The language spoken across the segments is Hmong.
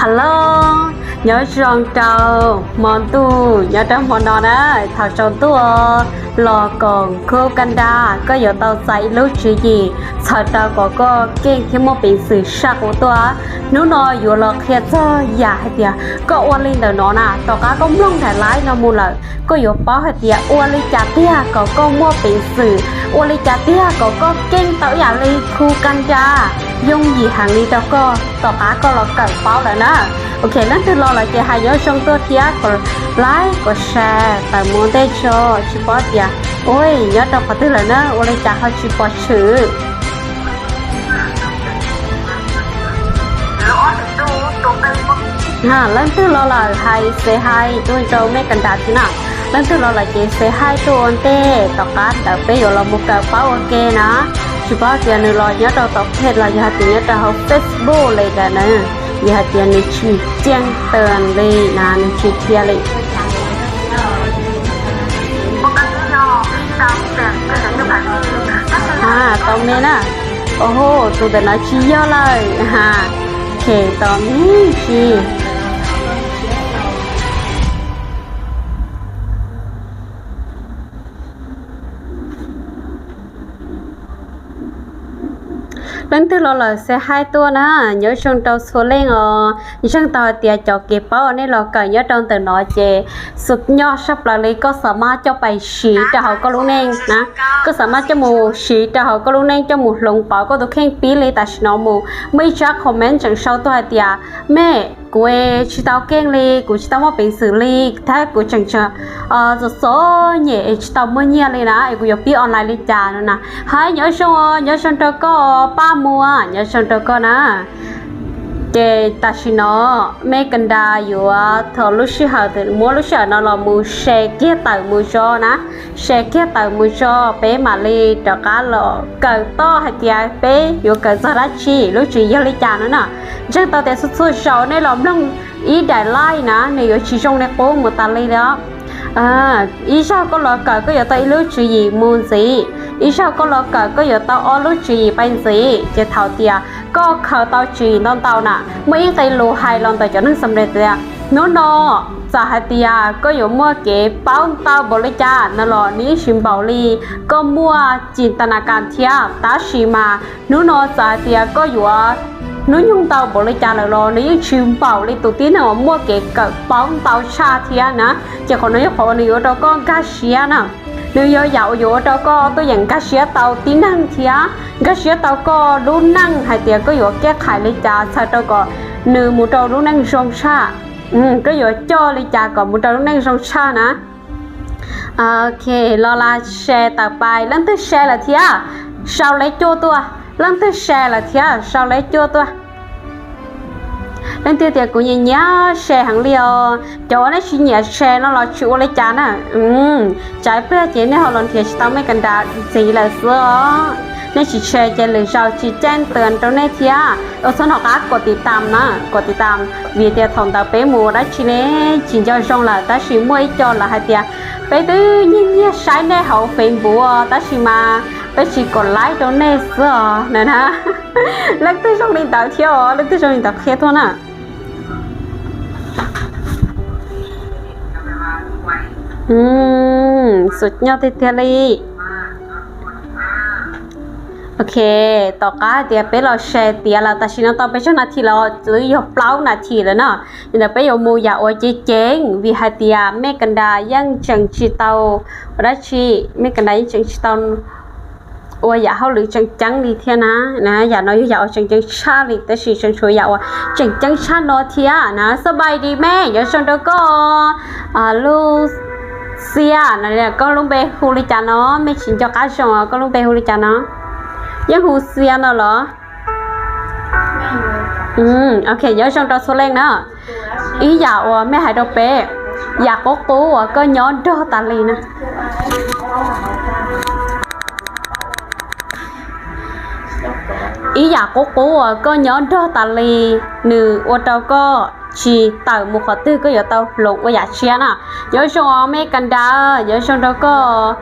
Hello, nyob zoo rau hmo ntuj nyob rau hmo no na, thaum tsaus ntuj los koom khu ka nra, koj yuav tau txais ib lub tswv yim txhawm rau kom koj keej thiab muaj peev xwm saj qub tuaj. Hnub no yuav los qhia txog yam hais tias koj ua li ntawm no na, tom qab koj mloog daim live no mus lawm, koj yuav paub hais tias ua li cas tiag kom koj muaj peev xwm, ua li cas tiag kom koj keej tau ib yam li khu ka nra yooj yim heev li rau koj tom qab koj los kawm paub lawm na. Ok, leej twg los lawm ces hais nyob zoo tuaj thiab kom like kom share tawm mus ntej tso, tsis paub tias, ui, nyob rau qhov twg lawm na, ua li cas ho tsis pom tshwm. Leej twg los lawm hais say hi tuaj rau mej ka nra thiab na. Leej twg los lawm ces say hi tuaj ua ntej, tom qab ntawd peb yuav los mus kawm paub ua ke na. Tsis paub tias nws los nyob rau tom page los yog hais tias nyob rau hauv Facebook li ntawd na, yog hais tias nws tsis ceeb tas li na, nws tsis dhia li. Tau me na. Oj, tus ntawm no tsis yog lawm. Khem tos me ntsis. Leej twg los lawm say hi tuaj na, nyob zoo rau txhua leej os. Ntseeg tau hais tias cov kev paub uas nej los kawm nyob rau ntawm no ces xus nyob sab plaws li koj xam maj coj pais siv rau hauv koj lub neej na, koj xam maj coj mus siv rau hauv koj lub neej, coj mus hloov pauv koj tus kheej. Pib li tam sim no mus muaj ib tsab comment tseem sau tuaj hais tias, mej, kuv tsis tau keej li, kuv tsis tau muaj peev xwm li, thiab kuv tseem txom txom nyem es tsis tau muaj nyiaj li na, es kuv yuav pib online li cas no na. Hais nyob zoo, nyob zoo rau koj Paj Muas, nyob zoo rau koj na. Ces tam sim no mej ka nra yuav thov lub sij hawm, muab lub sij hawm no los mus share kiag tawm mus tso na, share kiag tawm mus tso, peb mam li rov qab los kawm toj hais tias peb yuav kawm txog dab tsi, lub tswv yim yog li cas no na. Ntseeg tau tias txhua txhua zaus nej los mloog ib daim live na, nws yuav tsis zoo li qub mus tas li os. Ib zaug koj los kawm koj yuav tau ib lub tswv yim mus ntxiv, ib zaug koj los kawm koj yuav tau ob lub tswv yim pais ntxiv. Ces thaum tias koj khaws tau tswv yim ntau ntau na, muaj ib nqe lus hais los ntawm cov neeg xam res tias, hnub no txawm hais tias koj yuav muaj kev paub ntau npaum li cas no los nws yeej tsis npaum li koj muaj cim tas nas kas thiab, tab sis mas hnub no txawm hais tias koj yuav hnub nyoog ntau npaum li cas lawm los nws yeej tsis npaum li tus tib neeg uas muaj kev kawm paub ntau tshaj thiab na. Ces qhov no yog qhov uas nws yuav ua rau koj nkag siab na. Nws yog yam uas yuav ua rau koj tuaj yeem nkag siab tau tib neeg thiab nkag siab tau koj lub neej hais tias koj yuav keb qhais li cas txhawm rau kom nws mus rau lub neej zoo tshaj. Koj yuav coj li cas kom mus rau lub neej zoo tshaj na. Ok, los las share tawm pais, leej twg share lawm thiab sau leb cuaj tuaj, leej twg share lawm thiab sau leb cuaj tuaj. Leej twg tias kuv nyiam nyiam share heev li os, cov uas nej tsis nyiam share no los tsis ua li cas na. Tsam ib pliag ces nej ho los nrhiav tsis tau mej ka nra ntxiv lawm xwb os. Nej tsis share ces lwm zaus tsis ceeb tas rau nej thiab. Ua txhob hnov qab kom tiv tam na, kom tiv tam, vim tias thaum ntawd peb mus ua dab tsi ne tsis nco zoo lawm, tab sis muaj ib co lawv hais tias peb twb nyiag nyiag saib nej hauv Facebook tab sis mas peb tsis kom like rau nej xwb os na. Leej twg zoo li ntawd thiab os, leej twg zoo li ntawd qhia tuaj na. Xus nyob tiag tiag li. Ok, tom qab hais tias peb los share tiav lawm, tam sim no tau peb tsawg nas this los twb yog plaub nas this lawm na. Li ntawd peb yuav mus yam uas ceev ceev, vim hais tias mej ka nra yeej tseem tsis tau ua dab tsi, mej ka nra yeej tseem tsis tau ua yam hauj lwm tseem ceeb li thiab na. Yam no yog yam uas tseem ceeb tshaj li, tab sis tseem tshuav yam uas tseem ceeb tshaj no thiab na. Xab pais dis mej, nyob zoo rau koj. Lub Xia no, koj lub npe hu li cas no? Mej tsis nco qab zoo, koj lub npe hu li cas no? Yeej hu Xia no los? Ok, nyob zoo rau txhua leej na. Ib yam uas mej hais rau peb, yam qub qub uas koj nyob nrog tas li na. ib yam qub qub uas koj nyob nrog tas li, nws ua rau koj tsis tawm mus qhov twg, koj yuav tau hloov ua yam tshiab na. Nyob zoo os Mej Kas Nras, nyob zoo rau koj.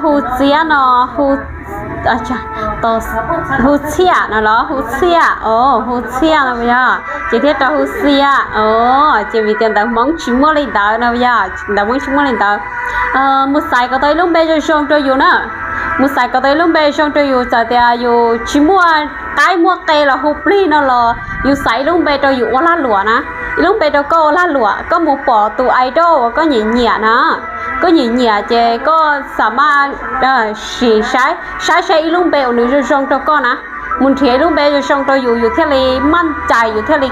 Hu Txiab no, Hu Txiab no los Hu Txiab, o Hu Txiab no yog ces thiaj rau Hu Txiab, o ces vim tias ntawv Hmoob tsis muaj li ntawd no yog ntawv Hmoob tsis muaj li ntawd. Mus xaiv kom tau ib lub npe zoo zoo rau yus na. Mus xaiv kom tau ib lub npe zoo rau yus, txawm tias yus tsis muaj qaib muaj qe los hu plig no los yus xaiv ib lub npe rau yus ua lag luam na. Ib lub npe rau koj ua lag luam, koj mus pom tus idol uas koj nyiam nyiam na, koj nyiam nyiam ces koj xam maj sim saib saib saib ib lub npe uas nws zoo zoo rau koj na. Mus nrhiav ib lub npe zoo zoo rau yus, yus thiaj li maj cais, yus thiaj li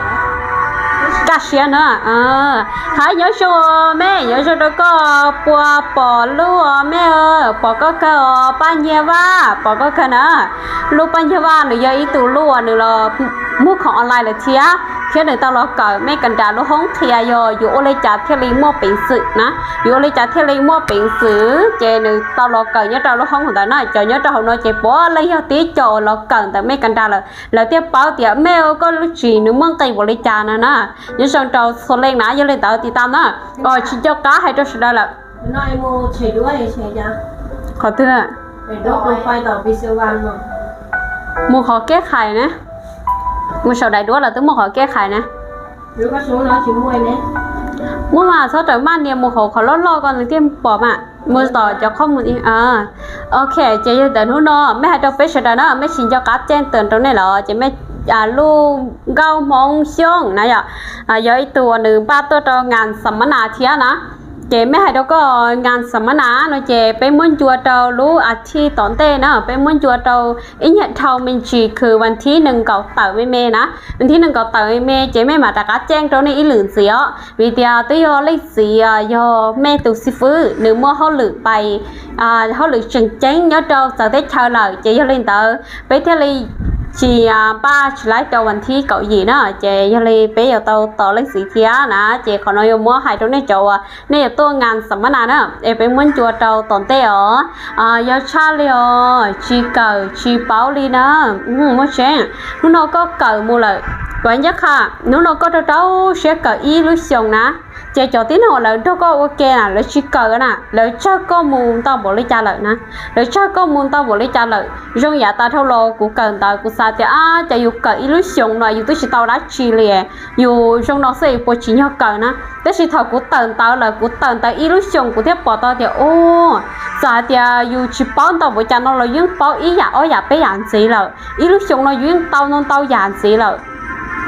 kaj siab na. Hais nyob zoo Mej, nyob zoo rau koj, puas pom lub os Mej, pom koj kawg os Paj Nyiag Vaj, pom koj kawg na. Lub Paj Nyiag Vaj nws yog ib tug lub uas nws los muag khoom online lawm thiab, thiab nws tau los kawm Mej Kas Nras lub hoob qhia yog yus ua li cas thiaj li muaj peev xwm na, yus ua li cas thiaj li muaj peev xwm, ces nws tau los kawm nyob rau lub hoob ntawd na. Cov nyob rau hauv no ces puav leej yog tib co uas los kawm ntawm Mej Kas Nras lawm, lawv thiaj paub tias Mej, koj lub tsis nws muaj nqis npaum li cas no na. Nyob zoo rau txhua leej na, yog li ntawd tiv tam na, tsis nco qab hais rau sawv daws lawm. Qhov twg? Mus qhov kev qhais na. Mus saum daim duab lawm twb muaj qhov kev qhais na. Muaj mas txhob rawm maj nias mus hauv qhov loj loj ko nws thiaj pom mas. Mus tom cov qhov mus. Ok, ces yog ntawm hnub no Mej hais rau peb sawv daws na, Mej tsis nco qab ceeb toom rau nej los ces Mej lub nkauj Hmoob Xyooj na yom, yog ib tug uas nws npaj tuaj rau nkas xam mab nas thiab na. Ces Mej hais rau koj, nkas xam mab nas no ces peb muab ncua rau lub as thiv tom ntej na, peb muab ncua rau ib nyuag dhau me ntsis khwv vas thib nees nkaum tawm me me na. Vas thib nees nkaum tawm me me ces Mej mam rov qab ceeb rau nej ib lwm ntxiv os, vim tias twb yog leej txiv yog Mej tus xib fwb nws muaj hauj lwm pais, hauj lwm tseem ceeb nyob rau txawv teb chaws lawm, ces yog li ntawd peb thiaj li tsis npaj tsis laib rau vas thib kaum yim na, ces yog li peb yuav tau tos leej txiv thiab na. Ces qhov no yuav muab hais rau nej cov uas nej yuav tuaj nkas xam mab nas na, es peb muab ncua rau tom ntej os. Yog tshaj li os, tsis kawm tsis paub li na. Muaj tseeb, hnub no koj kawm mus lawm, kuv ncaj qha, hnub no koj rau rau siab kawm ib lub xyoos na, ces cov tib neeg uas lawv nrog koj ua ke na lawv tsis kawm na, lawv tsawg koj mus ntau npaum li cas lawm na, lawv tsawg koj mus ntau npaum li cas lawm. Zoo yav tas dhau los kuv kawm ntawv kuv xav tias ab, cas yus kawm ib lub xyoos no yus twb tsis tau dab tsi li, yus zoo no xwb yus puas tsim nyog kawm na. Tab sis thaum kuv tawm ntawv lawm, kuv tawm ntawv ib lub xyoos kuv thiaj pom tau tias, u, txawm hais tias yus tsis paub ntau npaum cas no los yeej paub ib yam ob yam peb yam ntxiv lawm. Ib lub xyoos no yus yeej tau ntau ntau yam ntxiv lawm,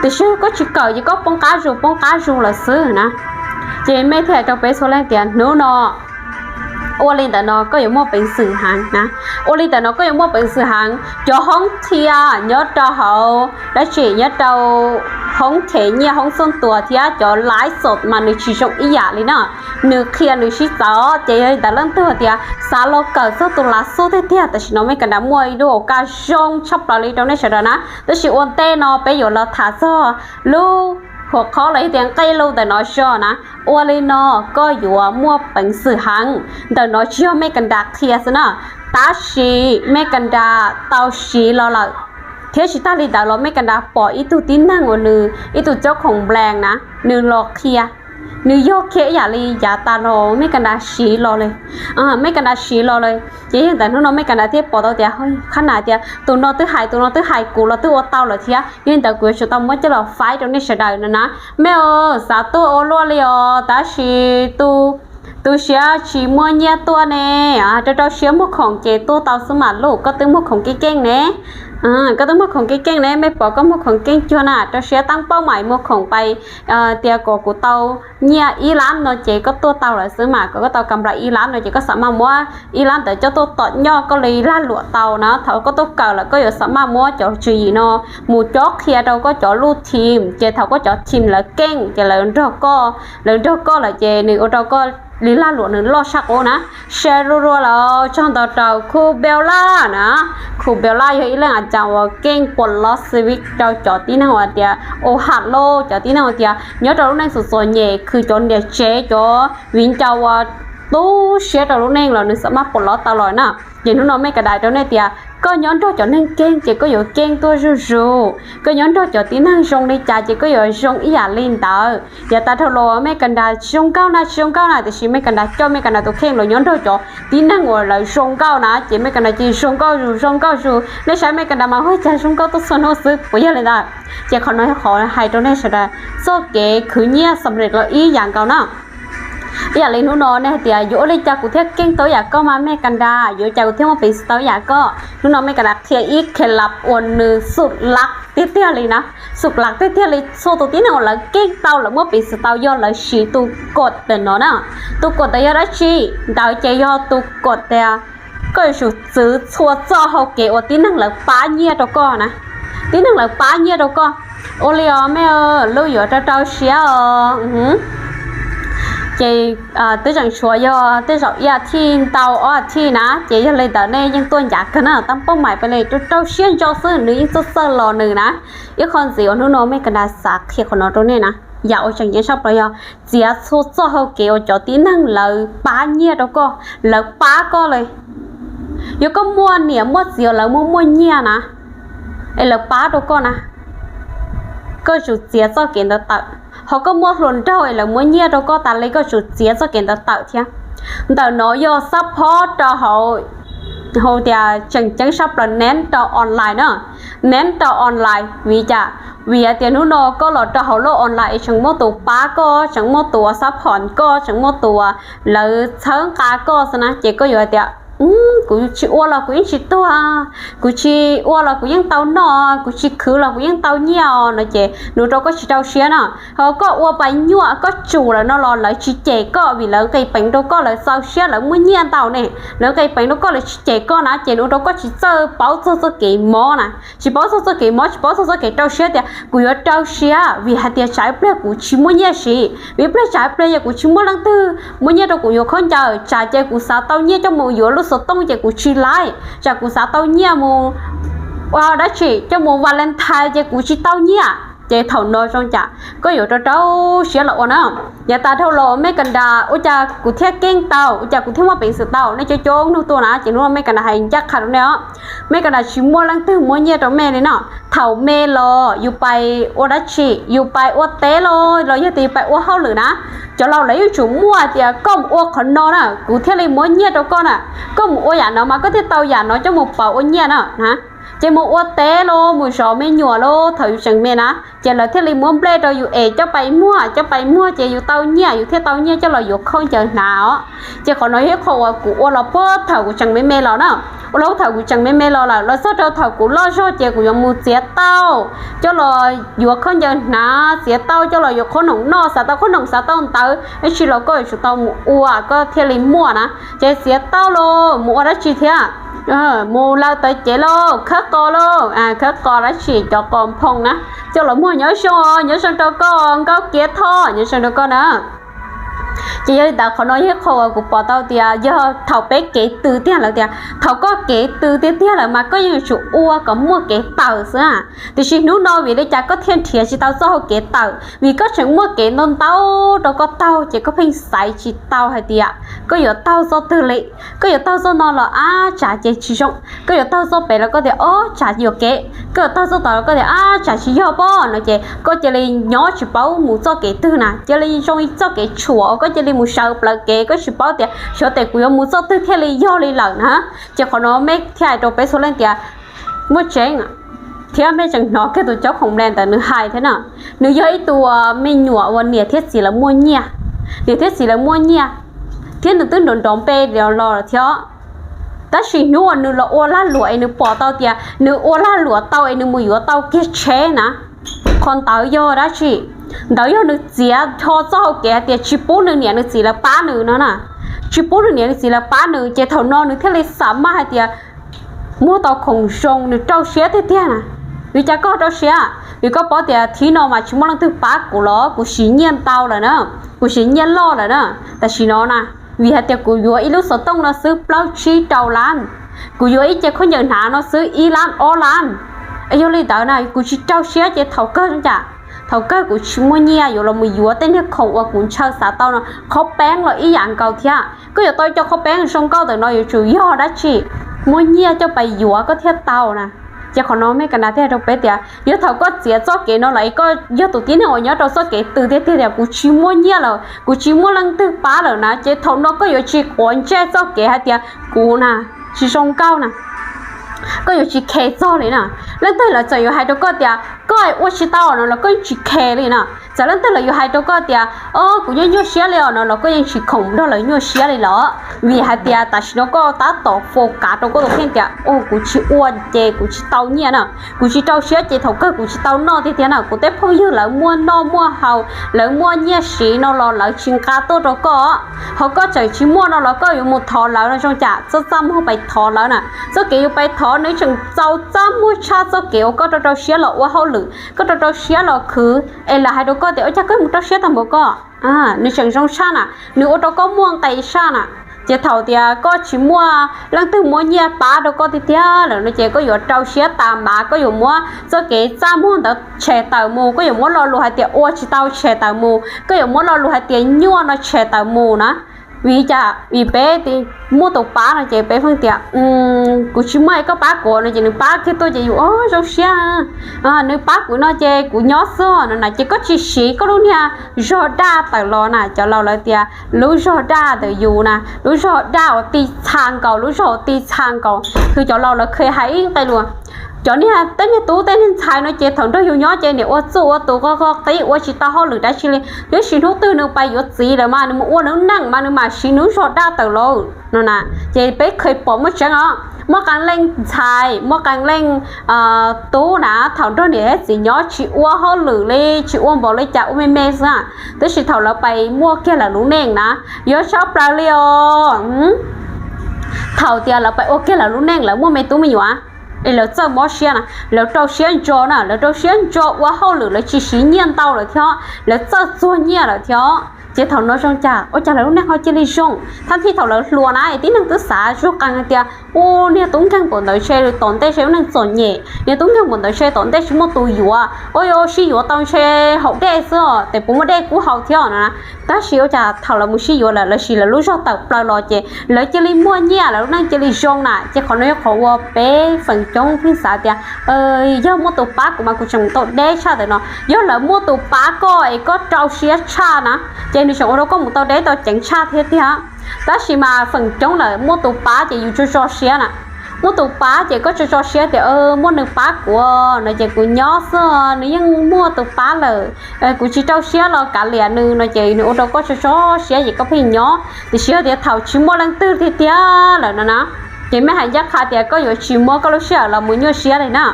tiam sis koj tsis kawm ces koj poob qab zus poob qab zus lawm xwb na. Ces Mej thiaj hais rau peb txhua leej tias hnub no ua li ntawm no koj yuav muaj peev xwm heev na. Ua li ntawm no koj yuav muaj peev xwm heev. Cov hoob qhia nyob rau hauv dab tsi, nyob rau hoob them nyiaj hoob xub ntuas thiab cov live xom mas nws tsis zoo ib yam li na. Nws qhia nws sib txawv, ces yog li ntawd leej twg tias xav los kawm txog tus lav xub tiag tiag, tam sim no Mej Kas Nras muaj ib lub hauv kaj zoo tshaj plaws li rau nej sawv daws na. Tab sis ua ntej no peb yuav los tham txog lub hua qhob los yog tias nqe lus ntawm no zog na. Ua li no koj yuav muaj peev xwm heev. Ntawm no tsis yog Mej Kas Nras qhia xwb na, tab sis Mej Kas Nras tau siv los lawm, thiab tsis tag li ntawd los Mej Kas Nras pom ib tug tib neeg uas nws ib tug caub khoom nplees na, nws los qhia, nws yog qhia ib yam li yav tas los Mej Kas Nras siv los li, Mej Kas Nras siv los li. Ces yog ntawm hnub no Mej Kas Nras thiaj pom tau tias, qhab na tias tus no twb hais, tus no twb hais, kuv los twb ua tau lawm thiab. Yog li ntawd kuv yuav tsum tau muab coj los faib rau nej sawv daws no na. Mej, xav tuaj ua luaj li os, tab sis tu siab tsis muaj nyiaj tuaj ne. Rau rau siab muag khoom ces tuaj tau xwb mas luj, koj twb muag khoom keej keej ne. Koj twb muag khoom keej keej ne, Mej pom koj muag khoom keej cuag na, rau siab tab paub mam muag khoom pais tias kom kuv tau nyiaj ib lab no ces koj tuaj tau lawm xwb mas, kom koj tau kam nplais ib lab no ces koj xam maj muab ib lab ntawd coj tuaj tom nyob koj li lag luam tau na. Thaum koj tuaj kawm lawm koj yuav xam maj muab cov tswv yim no mus cob qhia rau koj cov lub team, ces thaum koj cov team lawv keej ces lawv nrog koj, lawv nrog koj lawm ces nws ua rau koj li lag luam nws loj saj qub na. Share rua rua los tsaug ntau rau Khu Bella na. Khu Bella yog ib leej a cas uas keej pom lov xi vij rau cov tib neeg uas tias ua ham lauj, cov tib neeg uas tias nyob rau lub neej txom txom nyem, khwv cov niam tsev cov viv ncaus uas tu siab rau lub neej los nws xam maj pom lov tau los na. Ces hnub no Mej Kas Nras rau nej tias Koj nyob nrog cov neeg keej ces koj yuav keej tuaj zuj zus, koj nyob nrog cov tib neeg zoo li cas ces koj yuav zoo ib yam li ntawd. Yav tas dhau los mej kas nras tsis zoo nkauj na, tsis zoo nkauj na, tiam sis mej kas nras coj mej kas nras tus kheej los nyob nrog cov tib neeg uas lawv zoo nkauj na ces mej kas nras cia li zoo nkauj zus zoo nkauj zus. Nej saib mej kas nras mas ua cas zoo nkauj tuaj txhua hnub xwb, puas yog li ntawd? Ces qhov no yog qhov hais rau nej sawv daws txoj kev khwv nyiaj xam rem los ib yam nkaus na. Ib yam li hnub no nej hais tias yuav ua li cas kuv thiaj keej tau yam koj mas mej kas nras, yuav ua cas kuv thiaj muaj peev xwm tau yam koj. Hnub no mej kas nras qhia ib khe lab uas nws xum lab tiag tiag li na, xum lab tiag tiag li. Txhua tus tib neeg uas lawv keej tau, lawv muaj peev xwm tau yog lawv siv tus kod ntawm no na. Tus kod ntawd yog dab tsi? Ntawd ces yog tus kod tias koj yuav tsum txwv txhua txoj hau kev uas tib neeg lawv pab nyiaj rau koj na. Tib neeg lawv pab nyiaj rau koj. Ua li os mej, lub yuav rau rau siab os. Ces twb tseem tshuav yog tej zaum ib as thiv ntau ob as thiv na, ces yog li ntawd nej yeej tuaj ncav kawg na, tab pab mais pa li rau rau siab ntso xwb nws yeej txawj txawj los nws na. Ib qho ntxiv uas hnub no mej kas nras xav qhia qhov no rau nej na, yam uas tseem ceeb tshaj plaws yog txiav txhua txoj hau kev uas cov tib neeg lawv pab nyiaj rau koj, lawv pab koj li. Yog koj muaj niam muaj txiv uas lawv muaj muaj nyiaj na, es lawv pab rau koj na, koj tsum txiav txoj kev ntawd tawm. Ho koj muaj hluas nraug es lawv muab nyiaj rau koj tas li, koj tsum txiav txoj kev ntawd tawm thiab. Ntawm no yog xab phob rau hauv, hauv tias tseem ceeb sab plaws neb rau online na. Neb rau online vim cas? Vim hais tias hnub no koj los rau hauv lub online es tseem muaj tus pab koj, tseem muaj tus xab phom koj, tseem muaj tus lawv txhawb nqa koj xwb na, ces koj yuav hais tias kuv tsis ua los kuv yeej tsis tuag, kuv tsis ua los kuv yeej tau noj, kuv tsis khwv los kuv yeej tau nyiaj os no ces nws ua rau koj tsis rau siab na. Ho koj ua pais nyuaj koj tsum lawm no los lawv tsis cem koj vim lawv nqis peev rau koj, lawv txaus siab lawv muaj nyiaj ntau ne, lawv nqis peev rau koj lawv tsis cem koj na ces nws ua rau koj tsis txawj paub txog txoj kev mob na, tsis paub txog txoj kev mob, tsis paub txog txoj kev rau siab tias kuv yuav rau siab vim hais tias tsam ib pliag kuv tsis muaj nyiaj siv, vim ib pliag tsam ib pliag yog kuv tsis muaj leej twg muab nyiaj rau kuv yuav khaub ncaws, tsam ces kuv xav tau nyiaj coj mus yuav lub xov tooj ces kuv tsis laib, tsam kuv xav tau nyiaj mus ua dab tsi coj mus Valentine ces kuv tsis tau nyiaj. Ces thaum no zoo cas koj yuav rau rau siab los ua na. Yav tas dhau los mej kas nras ua cas kuv thiaj keej tau, ua cas kuv thiaj muaj peev xwm tau, nej coob coob nug tuaj na ces hnub no mej kas nras hais ncaj qha rau nej os. Mej kas nras tsis muaj leej twg muab nyiaj rau mej li no. Thaum me los yus pais ua dab tsi, yus pais ua teb los los yog tias yus pais ua hauj lwm na, cov laus lawv yeej tsum muaj tias koj mus ua qhov no na kuv thiaj li muab nyiaj rau koj na, koj mus ua yam no mas koj thiaj tau yam no coj mus pauv ua nyiaj na. Ces mus ua teb los mus zov me nyuam los thaum yus tseem me na ces lawv thiaj li muab nplej rau yus es coj pais muag, coj pais muag ces yus tau nyiaj, yus thiaj tau nyiaj coj los yuav khaub ncaws hnav os. Ces qhov no yog ib qho uas kuv ua los puag thaum kuv tseem me me los na, ua los thaum kuv tseem me me los lawm los txog rau thaum kuv loj zog ces kuv yuav mus txiav tauj coj los yuav khaub ncaws hnav, txiav tauj coj los yuav qhob noom noj, xav tau qhob noom xav tau ntawv dab tsi los koj yuav tsum tau mus ua koj thiaj li muaj na. Ces txiav tauj los mus ua dab tsi thiab, mus laws taws cev los khawb qos los khawb qos dab tsi cov qos nphoo na, coj los muag nyob zoo, nyob zoo rau koj Nkauj Kiav Thoj, nyob zoo rau koj na. Ces yog li ntawd qhov no yog ib qho uas kuv pom tau tias yog thaum peb kev tw tiag lawm tias thaum koj kev tw tiag tiag lawm mas koj yeej yuav tsum ua kom muaj kev tawm xwb. Tiam sis hnub no vim li cas koj thiaj nrhiav tsis tau txoj hau kev tawm? Vim koj tseem muaj kev ntau ntau rau koj taug ces koj pheej xaiv tsis tau hais tias koj yuav taug txoj twg li. Koj yuav taug txoj no los ab tsam ces tsis zoo, koj yuav taug txoj pem los koj tias ob tsam yuam kev, koj yuav taug txoj tod los koj tias ab tsam tsis yog pob no ces koj cia li nyob tsis paub mus txoj kev twg na, cia li zoo txoj kev tshuam, koj cia li mus sawv plawv kev, koj tsis paub tias xyov tes kuv yuav mus txoj twg thiaj li yog li lawm na. Ces qhov no mej thiaj hais rau peb txhua leej tias muaj tseeb thiab mej tseem hnov kiag tus cov khoom mle ntawd nws hais thiab na. Nws yog ib tug me nyuam uas niam thiab txiv lawv muaj nyiaj, niam thiab txiv lawv muaj nyiaj thiab nws twb nrov nrov npe los thiab. Tab sis hnub uas nws los ua lag luam es nws pom tau tias nws ua lag luam tau es nws mus yuav tau kiag tsheb na, qhov ntawd yog dab tsi? Ntawd yog nws txiav dhau txoj hau kev hais tias tsis pub nws niam nws txiv lawv pab nws no na, tsis pub nws niam nws txiv lawv pab nws ces thaum no nws thiaj li xam maj hais tias muag tau khoom zoo nws rau siab tiag tiag na. Vim cas koj rau siab? Vim koj paub tias thib no mas tsis muaj leej twg pab kuv los kuv siv nyiaj ntau lawm na, kuv siv nyiaj loj lawm na. Tam sim no na, vim hais tias kuv yuav ib lub xov tooj no xwb plaub tsib rau lab, kuv yuav ib ce khaub ncaws hnav no xwb ib lab ob lab. Yog li ntawd na kuv tsis rau siab ces thaum kawg cas, thaum kawg kuv tsis muaj nyiaj yuav los mus yuav tej niag khoom uas kuv ntshaw xav tau no. Qhov peeb los ib yam nkaus thiab, koj yuav tau cov qhov peeb zoo nkauj ntawm no yuav tsum yog dab tsi? muab nyiaj coj pais yuav koj thiaj tau na. Ces qhov no mej ka nas thiaj hais rau peb tias yog thaum koj txiav txoj kev no lawm es koj yog tus tib neeg uas nyob rau txoj kev twg tiag tiag tias kuv tsis muaj nyiaj lawm, kuv tsis muaj leej twg pab lawm na, ces thaum no koj yuav tsis quav ntsej txoj kev hais tias kuv na tsis zoo nkauj na, koj yuav tsis khe txog li na. Leej twg lawv txawm yuav hais rau koj tias koj ua tsis tau no los koj yeej tsis khe li na. Txawm leej twg lawv yuav hais rau koj tias o kuv nyuaj nyuaj siab li os no los koj yeej tsis khoom nrog lawv nyuaj siab li lawm, vim hais tias tam sim no koj tab tom focus rau koj tus kheej tias o kuv tsis ua ces kuv tsis tau nyiaj na, kuv tsis rau siab ces thaum kawg kuv tsis tau noj tiag tiag na, kuv tej phooj ywg lawv muaj noj muaj haus, lawv muaj nyiaj siv no los lawv tsis nqa tuaj rau koj. Ho koj tseem tsis muaj no los koj yuav mus thov lawv no zoo cas? Txoj txaj muag pais thov lawv na, txoj kev yuav pais thov nws tseem txaus txaj muag tshaj txoj kev uas koj rau rau siab los ua hauj lwm, koj rau rau siab los khwv es lawv hais rau koj tias ua cas koj mus rau siab tag npaum koj, nws tseem zoo tshaj na, nws ua rau koj muaj nqis tshaj na. Ces thaum tias koj tsis muaj leej twg muab nyiaj pab rau koj tiag tiag lawm no ces koj yuav rau siab tas mas koj yuav muab txoj kev txaj muag ntawd tshem tawm mus, koj yuav muab lo lus hais tias ua tsis tau tshem tawm mus, koj yuav muab lo lus hais tias nyuaj no tshem tawm mus na. Vim li cas? Vim peb muaj tus pab no ces peb pheej tias kuv tsis muaj es koj pab kuv no ces nws pab kiag tuaj ces yus o zoo siab, nws pab kuv no ces kuv nyob xwb no na. Ces koj tsis siv koj lub niag zog daj tawm los na, cov laus lawv tias lub zog daj ntawm yus na, lub zog daj uas ti txha nkaus, lub zog uas ti txha nkaus. Hwv cov laus lawv kheev hais ib nqe lus, cov niag tej niag tub tej niag ntxhais no ces thaum nrog yus nyob ces niam ua txuj ua tus qo qo qib ua tsis tau hauj lwm dab tsi li, tab sis hnub twg nws pais yuav txiv lawm mas nws mus ua nws neej mas nws mam siv nws lub zog daj tawm los no na. Ces peb kheev pom muaj tseeb os, muaj qee leej ntxhais muaj qee leej tub na thaum nrog niam thiab txiv nyob tsis ua hauj lwm li, tsis ua npaum li cas ua me me xwb, tab sis thaum lawv pais muaj kiag lawv lub neej na, yuav tshaj plaws li os. Thaum tias lawv pais ua kiag lawv lub neej lawv muaj me tub me nyuam es lawv txawj mob siab na, lawv rau siab ntso na, lawv rau siab ntso ua hauj lwm lawv tsis siv nyiaj ntau lawm thiab, lawv txawj txuag nyiaj lawm thiab. Ces thaum no zoo cas ua cas lawv lub neej ho cia li zoo, thab thib thaum lawv hluas na es tib neeg twb xav zug qee hais tias u niag tub nkeeg npaum ntawd ntshe tom ntej ntshe lub neej txom nyem, niag tub nkeeg npaum ntawd ntshe tom ntej tsis muaj tus yuav, ua sib yuav tau ntshe haus dej xwb os, tes puas muaj dej kub haus thiab no na. Tab sis ua cas thaum lawv mus sib yuav lawm lawv siv lawv lub zog tawm plaws los ces lawv cia li muaj nyiaj lawv lub neej cia li zoo na. Ces qhov no yog qhov uas peb feem coob pheej xav tias yog muaj tus pab kuv mas kuv tseem mus tau deb tshaj ntawm no. Yog lawv muaj tus pab koj es koj rau siab tshaj na, ces nws tseem ua rau koj mus tau deb tau ceev tshaj thiab tiag. Tab sis mas feem coob lawm muaj tus pab ces yus tso tso siab na. Muaj tus pab ces koj tso tso siab tias muaj nws pab kuv no ces kuv nyob xwb, nws yeej muaj tus pab lawm, kuv tsis rau siab los kav liam nws no ces nws ua rau koj tso tso siab ces koj pheej nyob. Tiam sis yog tias thaum tsis muaj leej twg tiag tiag lawm no na, ces mej hais ncaj qha tias koj yuav tsis muab koj lub sij hawm los mus nyuaj siab li na,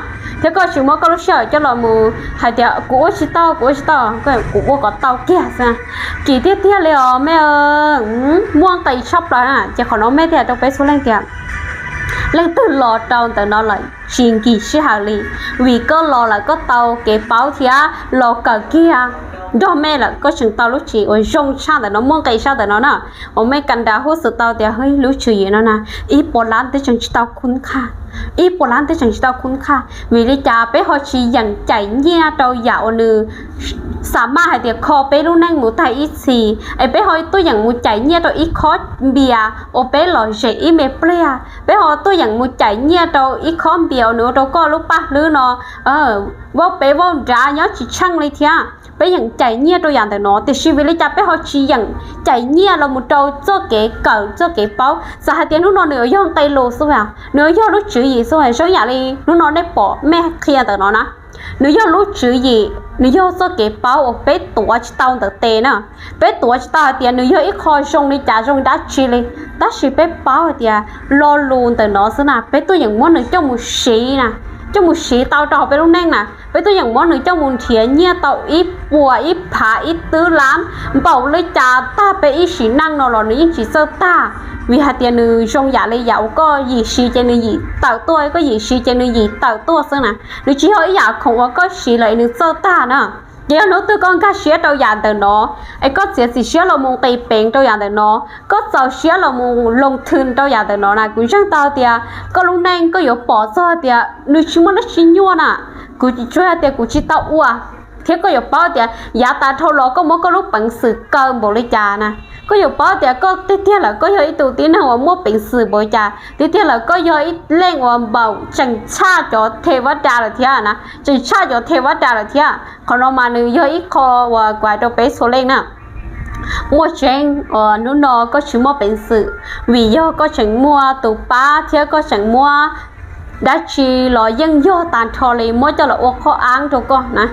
thiab koj tsis muab koj lub sij hawm coj los mus hais tias kuv ua tsis tau, kuv ua tsis tau, kuv ua kom tau kiag xwb. Kim tiag tiag li os mej, muaj nqis tshaj plaws na. Ces qhov no mej thiaj hais rau peb txhua leej tias leej twg los rau ntawm no lawm tsis nkig sij hawm li, vim koj los lawm koj tau kev paub thiab los kawm kiag nrog mej lawm koj tseem tau lub tswv yim uas zoo tshaj ntawm no, muaj nqis tshaj ntawm no na. Uas mej ka nra huj xwm tau tias lub tswv yim no na ib puas lab twb tseem tsis tau khub qhaj, ib puas lab twb tseem tsis tau khub qhaj. Vim li cas peb ho tsis yeem cais nyiaj rau yam uas nws xa maj hais tias kho peb lub neej mus tag ib txhis, es peb ho tuaj yeem mus cais nyiaj rau ib khob npias uas peb los zem ib me pliag, peb ho tuaj yeem mus cais nyiaj rau ib khob npias uas nws ua rau koj lub paj hlwb no vaub peb vaub nrad nyob tsis tsheej li thiab. Peb yeem cais nyiaj rau yam ntawm no, tiam sis vim li cas peb ho tsis yeem cais nyiaj los mus rau txoj kev kawm txoj kev paub? Txawm hais tias hnub no nws yuav yog nqe lus xwb, nws yuav yog lub tswv yim xwb, zoo yam li hnub no nej pom mej qhia ntawm no na, nws yog lub tswv yim, nws yog txoj kev paub uas peb tuav tsis tau ntawm tes na. Peb tuav tsis tau hais tias nws yog ib qho zoo li cas zoo dab tsi li, tab sis peb paub hais tias lo lus ntawm no xwb na peb tuaj yeem muab nws coj mus siv na, coj mus siv tau rau hauv peb lub neej na, peb tuaj yeem muab nws coj mus nrhiav nyiaj tau ib puas ib phav ib twb lab npaum li cas tag peb ib sim neej no los nws yeej tsis txawj tag. Vim hais tias nws zoo yam li yam uas koj yim siv ces nws yim tawm tuaj, koj yim siv ces nws yim tawm tuaj xwb na. Nws tsis yog ib yam khoom uas koj siv lawm es nws txawj tag na. Ces yog hnub twg koj nkag siab rau yam ntawm no, es koj txiav txim siab los mus nqis peev rau yam ntawm no, koj txaus siab los mus loo thw rau yam ntawm no na, kuv ntseeg tau tias koj lub neej koj yuav pom txog tias nws tsis muaj dab tsi nyuaj na. Kuv tsuas hais tias kuv tsis tau ua, Thiab koj yuav paub tias yav tas dhau los koj muab koj lub peev xwm kaw npaum li cas na. Koj yuav paub tias koj tiag tiag lawm koj yog ib tug tib neeg uas muaj peev xwm npaum li cas, tiag tiag lawm koj yog ib leej uas npaum tseem tshaj cov the vab da lawm thiab na, tseem tshaj cov the vab da lawm thiab. Qhov no mas nws yog ib qho uas kuv hais rau peb txhua leej na. Muaj tseeb uas hnub no koj tsis muaj peev xwm, vim yog koj tseem muaj tus pab thiab koj tseem muab dab tsi los yeej yog tag nrho li muab coj los ua qhov av rau koj na.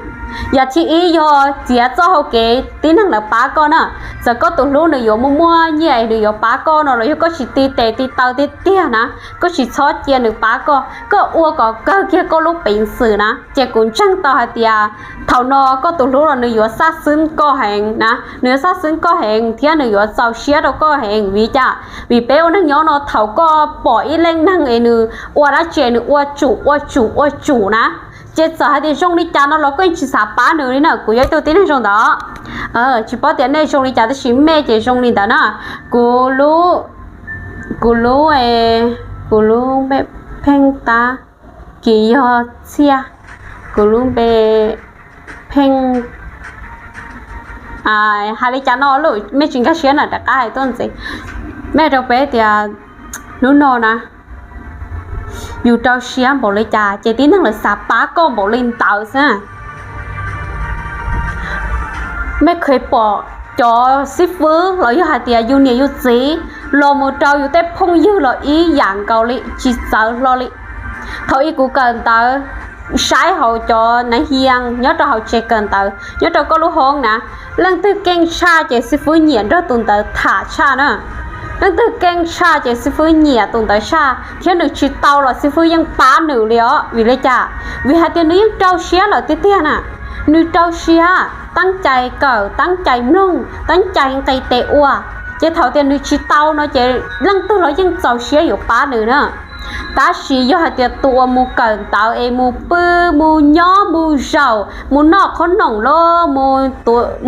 Yam thib ib yog txiav txoj hau kev tib neeg lawv pab koj na. Txawm koj tus hlub nws yuav muaj muaj nyiaj nws yuav pab koj no los yog koj tsis ti tes ti taw tiag tiag na, koj tsis txhob cia nws pab koj, koj ua kom kawg kiag koj lub peev xwm na, ces kuv ntseeg tau hais tias thaum no koj tus hlub los nws yuav xab xwb koj heev na, nws yuav xab xwb koj heev thiab nws yuav txaus siab rau koj heev. Vim cas? Vim peb ua neej nyob no thaum koj pom ib leej neeg es nws ua dab tsi nws ua tsum ua tsum ua tsum na, ces txawm hais tias zoo li cas no los koj yeej tsis xav pab nws li na. Kuv yog ib tug tib neeg zoo ntawd, tsis paub tias nej zoo li cas tab sis mej ces zoo li ntawd na. Kuv lub, kuv lub, kuv lub npe pheej tab, kis yog txhiaj, kuv lub npe pheej, hais li cas no lawm mej tsis nkag siab na rov qab hais tuaj ntxiv. Mej rau peb tias hnub no na, yus rau siab npaum li cas ces tib neeg lawv xav pab koj npaum li ntawd xwb. Mej kheev pom cov xib fwb los yog hais tias yus niam yus txiv los mus rau yus tej phooj ywg los ib yam nkaus li, tsis txawv hlo li. Thaum ub kuv kawm ntawv, saib hauv cov nav hias nyob rau hauv tsev kawm ntawv nyob rau koj lub hoob na, leej twg keej tshaj ces xib fwb nyiam nrog tus ntawd tham tshaj na. Leej twg keej tshaj ces xib fwb nyiam tus ntawd tshaj, thiab nws tsis tau los xib fwb yeej pab nws li os. Vim li cas? Vim hais tias nws yeej rau siab lawm tiag tiag na. Nws rau siab, teeb cai kawm, teeb cai mloog, teeb cai nqis tes ua, ces thaum tias nws tsis tau no ces leej twg los yeej txaus siab yuav pab nws na. Tab sis yog hais tias tus uas mus kawm ntawv es mus pw, mus nyob, mus zaum, mus noj qhob noom los mus,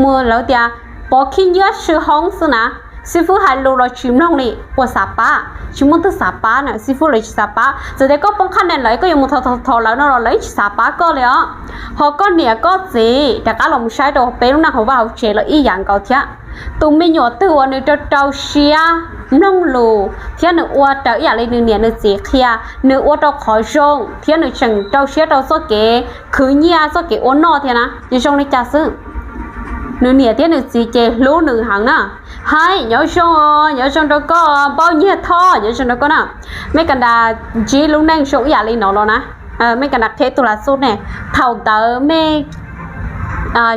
mus lawv tias pov khib nyiab sw hoob xwb na, xib fwb hais lus los tsis mloog li, puas xav pab? Tsis muaj leej twg xav pab na, xib fwb lawv tsis xav pab. Txawm tias koj poob qhab nia lawm koj yuav mus thov thov lawv no los lawv yeej tsis xav pab koj li os. Ho koj niam koj txiv rov qab los mus saib rau peb lub neej hauv vaj hauv tsev los ib yam nkaus thiab. Tus me nyuam twg uas nws rau rau siab mloog lus thiab nws ua raws ib yam li nws niam nws txiv qhia, nws ua rau qhov zoo thiab nws tseem rau siab rau txoj kev khwv nyiaj txoj kev ua noj thiab na, ces zoo li cas xwb, nws niam thiab nws txiv ces hlub nws heev na. Hais nyob zoo, nyob zoo rau koj Npaub Nyiag Thoj, nyob zoo rau koj na. Mej ka nrag ntsib lub neej zoo ib yam li no los na, mej ka nrag qheb tus lam xub ne, thaum ntawd mej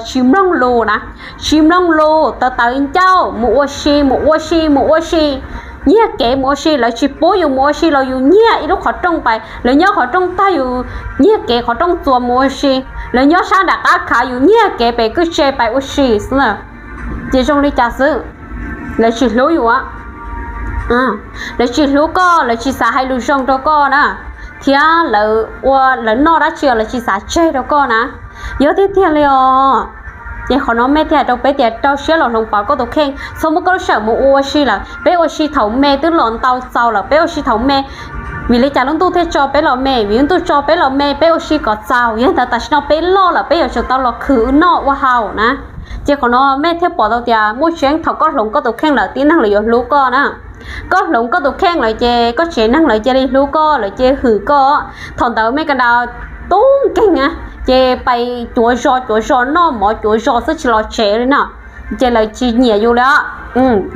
tsis mloog lus na, tsis mloog lus, tawv tawv ncauj mus ua si, mus ua si, mus ua si, nyiag kev mus ua si, lawv tsis pub yus mus ua si los yus nyiag ib lub qhov rooj pais, lawv nyob qhov rooj tag yus nyiag kev qhov rooj txuas mus ua si, lawv nyob sab nram qab khav yus nyiag kev pem kwj tse pais ua si xwb na. Ces zoo li cas xwb, lawv tsis hlub yus, lawv tsis hlub koj, lawv tsis xav hais lus zoo rau koj na, thiab lawv ua lawv noj dab tsi lawv tsis xav tseg rau koj na. Yog tiag tiag li os. Ces qhov no mej thiaj hais rau peb tias rau siab los hloov pauv koj tus kheej, txhob muab koj lub sij hawm mus ua ua si lawm. Peb ua si thaum me twb los ntau txaus lawm, peb ua si thaum me, vim li cas lub ntuj thiaj tso peb los me? Vim lub ntuj tso peb los me, peb ua si kom txaus, yog ntawd tam sim no peb loj lawm peb yuav tsum tau los khwv noj ua haus na. Ces qhov no mej thiaj pom tau tias muaj tseeb thaum koj hloov koj tus kheej lawm tib neeg lawv yuav hlub koj na. Koj hloov koj tus kheej lawm ces koj tsev neeg lawv cia li hlub koj, lawv cia li hwm koj. Thaum ntawd mej ka nrag tub nkeeg na, ces pais cuav zos cuav zos noj mov cuav zos xwb tsis los tsev li na. Ces lawv tsis nyiam yus li,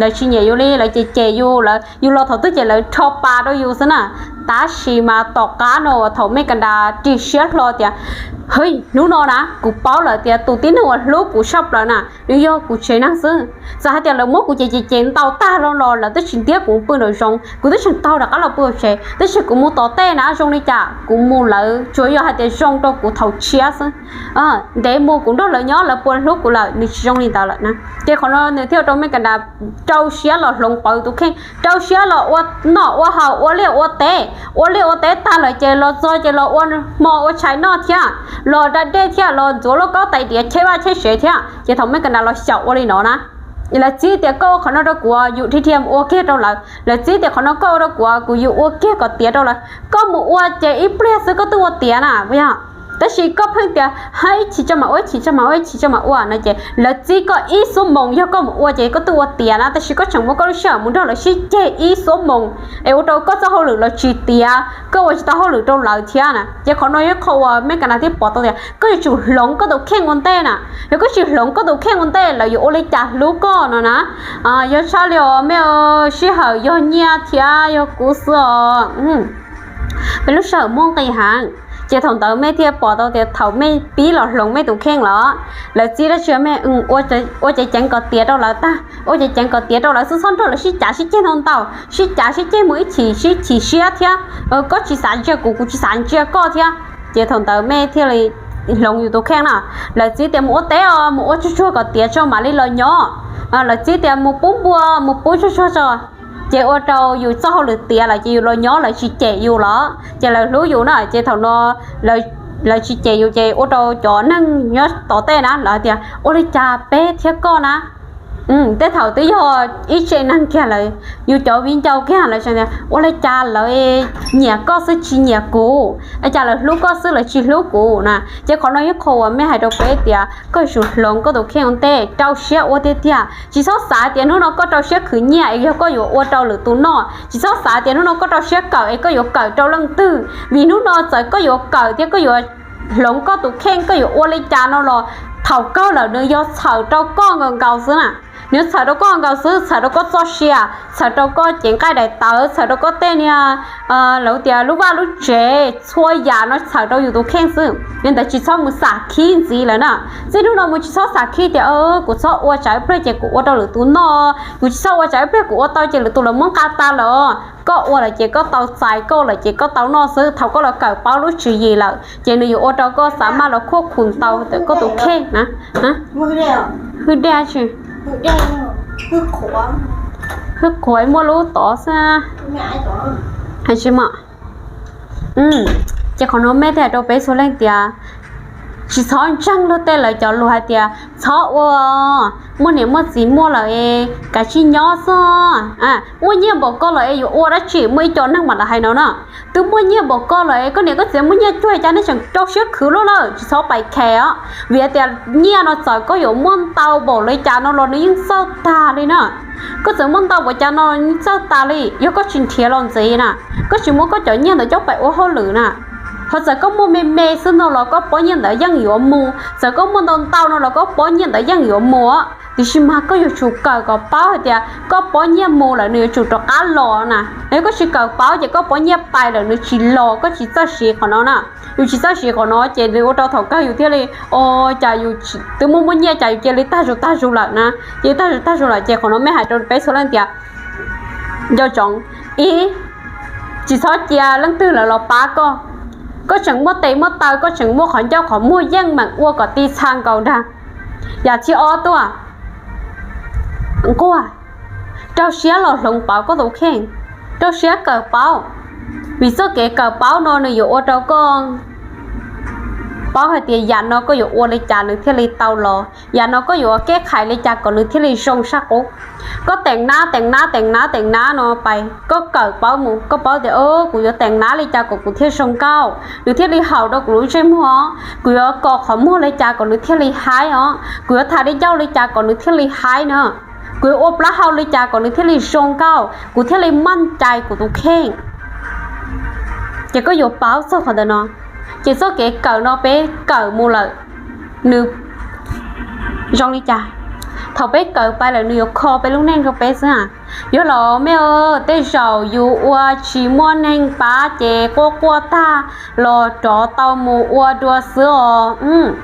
lawv tsis nyiam yus li, lawv cem cem yus, yus los thaum twg ces lawv rho pas rau yus xwb na. Tab sis mas tom qab no uas thaum mej ka nrag ris siab hlo tias, hwj, hnub no na kuv paub lawm tias tus tib neeg uas hlub kuv tshaj plaws na nws yog kuv tsev neeg xwb. Txawm hais tias lawv muab kuv cem cem cem ntau tag los lawv twb tsis ntiab kuv pw nraum zoov, kuv twb tseem taug rov qab los pw tsev, tab sis kuv mus tom tej na zoo li cas kuv mus lawv tsuas yog hais tias zoo rau kuv thaum tshiab xwb. Ntev mus kuv nrog lawv nyob lawv puas hlub kuv lawm, nws tsis zoo li ntawd lawm na. Ces qhov no nws thiaj ua rau mej ka nrag rau siab los hloov pauv tus kheej, rau siab los ua noj ua haus ua liaj ua teb, ua liaj ua teb tag lawm ces los txog ces los ua hmo ua tshais noj thiab, los da dej thiab, los ntxuav lauj kaub tais diav cheb vaj cheb tsev thiab. Ces thaum mej ka nrag los xyaum ua li no na, lawv txib tias koj ua qhov no rau kuv, yus dhia dhia mus ua kiag rau lawv, lawv txib tias qhov no koj ua rau kuv, kuv yus ua kiag kom tiav rau lawv. Koj mus ua ces ib pliag xwb koj twb ua tiav na, puas yog? Tab sis koj pheej tias ha ib chim tso mam ua, ib chim tso mam ua, ib chim tso mam ua no ces lawv txib koj ib xuab moos, yog koj mus ua ces koj twb ua tiav na, tab sis koj tseem muab koj lub sij hawm mus nrog lawv sib ceg ib xuab moos es ua rau koj txoj hauj lwm los tsis tiav, koj ua tsis tau hauj lwm rau lawv thiab na. Ces qhov no yog qhov uas Mej Kas Nas thiaj pom tau tias koj yuav tsum hloov koj tus kheej ua ntej na. Yog koj tsis hloov koj tus kheej ua ntej, lawv yuav ua li cas hlub koj no na. Yog tshaj li os Mej, sij hawm yog nyiaj thiab yog kuv xwb os. Peb lub sij hawm muaj nqis heev, ces thaum ntawd Mej thiaj pom tau tias thaum Mej pib los hloov Mej tus kheej los, lawv txib dab tsi Mej ua ceev ceev kom tiav rau lawv tag, ua ceev ceev kom tiav rau lawv xwb, txhob nrog lawv sib cav sib ceg ntau ntau, sib cav sib ceg mus ib chim sib chim siab thiab, koj tsis xav ntsia kuv, kuv tsis xav ntsia koj thiab. Ces thaum ntawd Mej thiaj li hloov yus tus kheej na. Lawv txib tias mus ua teb os, mus ua tsuag tsuag kom tiav tso mam li los nyob. Lawv txib tias mus pub npua, mus pub tsuag tsuag tso, ces ua rau yus txoj hauj lwm tiav lawm ces yus los nyob lawv tsis cem yus los ces lawv hlub yus na. Ces thaum no lawv tsis cem yus ces ua rau cov neeg nyob tom tej na lawv tias ua li cas peb thiab koj na. Tej thaum twb yog ib tse neeg kiag lawm, yus cov viv ncaus kiag lawv tias ua li cas lawv nyiam koj xwb tsis nyiam kuv, ua cas lawv hlub koj xwb lawv tsis hlub kuv na. Ces qhov no yog qhov uas Mej hais rau peb tias koj yuav tsum hloov koj tus kheej ua ntej, rau siab ua tiag tiag. Tsis txhob xav tias hnub no koj rau siab khwv nyiaj es yog koj yuav ua rau lwm tus noj. Tsis txhob xav tias hnub no koj rau siab kawm es koj yuav kawm rau leej twg, vim hnub no txawm koj yuav kawm thiab koj yuav hloov koj tus kheej, koj yuav ua li cas no los thaum kawg lawm nws yog txhawm rau koj nkaus nkaus xwb na. Nws yog txhawm rau koj nkaus xwb, txhawm rau koj txoj sia, txhawm rau koj cev nqaij daim tawv, txhawm rau koj tej niag, lawv tias lub vaj lub tsev, txhua yam no txhawm rau yus tus kheej xwb. Li ntawd tsis txhob mus xam khib ntxiv lawm na. Txij hnub no mus tsis txhob xam khib tias kuv txhob ua tsam ib pliag ces kuv ua rau lwm tus noj, kuv tsis txhob ua tsam ib pliag kuv ua tau ces lwm tus los muab nqa tas lawm. Koj ua lawm ces koj tau txais, koj ua lawm ces koj tau noj xwb. Thaum koj los kawm paub lub tswv yim lawm ces nws yuav ua rau koj xav maj los khuaj khum ntau ntawm koj tus kheej na. Hwj dej tsi, hwj qhuav muaj lub tod xwb. Hais tsis mom. Ces qhov no Mej thiaj hais rau peb txhua leej tias tsis txhob ntseeg luag tej lawv cov lus hais tias txhob ua, muaj niam muaj txiv muaj lawm es kav tsij nyob xwb. Muaj nyiaj npaum koj lawm es yuav ua dab tsi? Muaj ib co neeg mam li hais no na. Twb muaj nyiaj npaum koj lawm es koj niam koj txiv muaj nyiaj cuag cas nej tseem rau siab khwv luaj lawm? Tsis txhob pais khe os, vim tias nyiaj no txawm koj yuav muaj ntau npaum li cas no los nws yeej txawj tag li na. Koj txawm muaj ntau npaum cas no txawj tas li, yog koj tsis nrhiav los ntxiv na, koj tsis muab koj cov nyiaj ntawd coj pais ua hauj lwm na, ho txawm koj muaj me me xwb no los koj pob nyiaj ntawd yeej yuav mus, txawm koj muaj ntau ntau no los koj pob nyiaj ntawd yeej yuav mus. Tiam sis mas koj yuav tsum kawm kom paub hais tias koj pob nyiaj mus lawm nws yuav tsum rov qab los na. Yog koj tsis kawm paub ces koj pob nyiaj pais lawm nws tsis los, koj tsis txawj siv qhov no na. Yus tsis txawj siv qhov no ces nws ua rau thaum kawg yus thiaj li, o, cas yus twb muaj muaj nyiaj cas yus cia li tag zus tag zus lawm na. Cia li tag zus tag zus lawm ces qhov no Mej hais rau peb txhua leej tias nco ntsoov, ib, tsis txhob cia leej twg lawv los pab koj. Koj tseem muaj tes muaj taw, koj tseem muaj qhov ncauj qhov muag, yeej meem ua kom ti txha nkaus ntag. Yam thib ob tuaj, nquag, rau siab los hloov pauv koj tus kheej, rau siab kawm paub, vim txoj kev kawm paub no nws yuav ua rau koj paub hais tias yam no koj yuav ua li cas nws thiaj li tau los, yam no koj yuav keb khais li cas kom nws thiaj li zoo sab qub. Koj teem nab teem nab teem nab teem nab no pais, koj kawm paub mus, koj paub tias kuv yuav teem nab li cas kom kuv thiaj zoo nkauj, nws thiaj li haum rau kuv lub ntsej muag os, kuv yuav kos qhov muag li cas kom nws thiaj li haib os, kuv yuav tham li ncauj li cas kom nws thiaj li haib na, kuv yuav ua plaub hau li cas kom nws thiaj li zoo nkauj, kuv thiaj li maj cai kuv tus kheej. Ces koj yuav paub txog qhov ntawm no, ces txoj kev kawm no peb kawm mus lawm, nws zoo li cas? Thaum peb kawm pais lawm nws yuav kho peb lub neej rau peb xwb. Yog los Mej, tej zaum yus ua tsis muaj neeg pab ces quaj quaj tag los rov tau mus ua dua xwb os.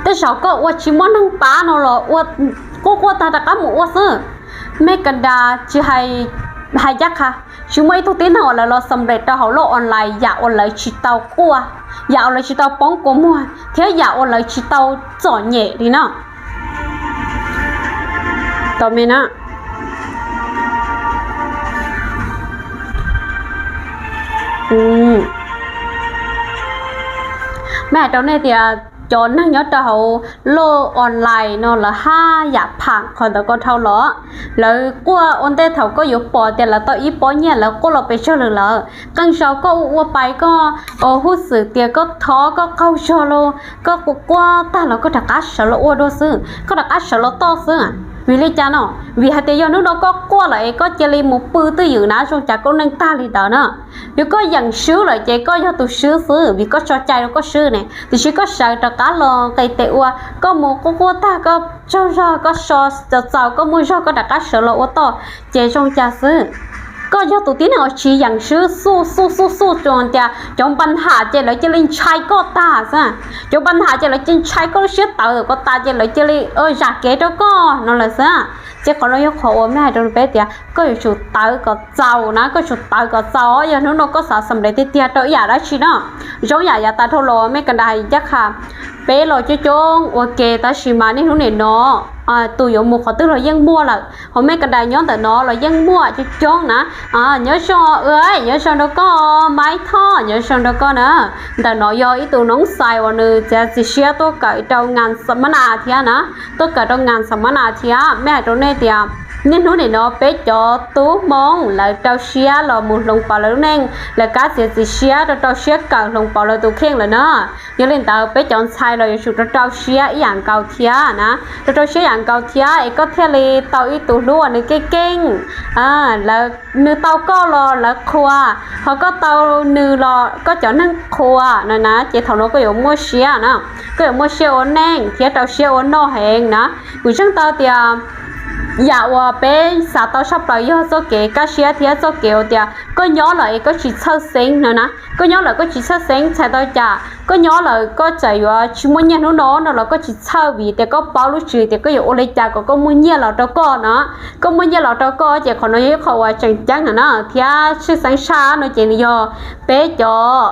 Tej zaum koj ua tsis muaj neeg pab no los ua quaj quaj tag rov qab mus ua xwb. Mej Kas Das tsis hais, hais ncaj qha, tsis muaj ib tug tib neeg uas lawv los xam lem rau hauv lub online yam uas lawv tsis tau quaj, yam uas lawv tsis tau poob kua muag thiab yam uas lawv tsis tau txom nyem li na. Tau me na. Mej hais rau nej tias cov neeg nyob rau hauv loj online no lawv haj yam pham qhov ntawd koj dhau los. Lawv quaj ua ntej thaum koj yuav pom tias lawv tau ib pob nyiaj lawv quaj los pes tsawg lawm lawm. Qee zaus koj ua ua pais koj huj xwm tias koj thov koj qaug zog los koj quaj quaj tag los koj rov qab sawv los ua dua xwb, koj rov qab sawv los toj xwb. Vim li cas no? Vim hais tias yog hnub no koj quaj lawm es koj cia li mus pw twj ywm na zoo cas koj neej tag li ntawd na. Yog koj yeem swb lawm ces koj yog tus swb xwb vim koj tso cai rau koj swb ne, tiam sis koj sawv rov qab los nqis tes ua, koj mus quaj quaj tag koj tsaug zog koj so txaus txaus koj muaj zog koj rov qab sawv los ua toj ces zoo cas xwb. Koj yog tus tib neeg uas tsis yeem swb xub xub xub xub tsuas tias cov npa nham ces lawv cia li ntshai koj tag xwb. Cov npa nham ces lawv cia li ntshai koj lub siab tawv koj tas ces lawv cia li zam kev rau koj no lawm xwb. Ces qhov no yog qhov uas mej hais rau peb tias koj yuav tsum tawv kom txaus na, koj tsum tawv kom txaus. Yog hnub no koj xav xam nplej tiag tiag rau ib yam dab tsi no, zoo yam yav tas dhau los mej ka nda hais ncaj qha peb los coob coob ua ke tab sis mas niaj hnub nim no tus yuav mus qhov twg los yeej muaj lawm, ho mej ka nda nyob ntawm no los yeej muaj coob coob na. Nyob zoo, nyob zoo rau koj Maib Thoj, nyob zoo rau koj na. Ntawm no yog ib tug noob xais uas nws txiav txim siab tuaj kawm rau ngas xam ma na thiab na, tuaj kawm rau ngas xam ma na thiab. Mej hais rau nej tias niaj hnub nim no peb cov tub Hmoob lawv rau siab los mus hloov pauv lawv lub neej, lawv kab txiav txim siab rau rau siab kawm hloov pauv lawv tus kheej lawm na. Yog li ntawd peb cov ntxhais los yuav tsum rau rau siab ib yam nkaus thiab na, rau rau siab yam nkaus thiab es koj thiaj li tau ib tug hlub uas nws keej keej. Lawv, nws tau koj los lawv qhuas, ho koj tau nws los koj cov neeg qhuas no na, ces thaum no koj yuav muaj siab na, koj yuav muaj siab ua neej thiab rau siab ua noj heev na. Kuv ntseeg tau tias yam uas peb xav tau tshaj plaws yog txoj kev kaj siab thiab txoj kev uas tias koj nyob lawm es koj tsis txhawj xeeb no na, koj nyob lawm koj tsis txhawj xeeb txhais tau cas, koj nyob lawm koj txawm yuav tsis muaj nyiaj hnub no no los koj tsis txhawj vim tias koj paub lub tswv tias koj yuav ua li cas kom koj muaj nyiaj los rau koj no. Koj muaj nyiaj los rau koj ces qhov no yog ib qho uas tseem ceeb na thiab tshwj xeeb tshaj no ces nws yog peb cov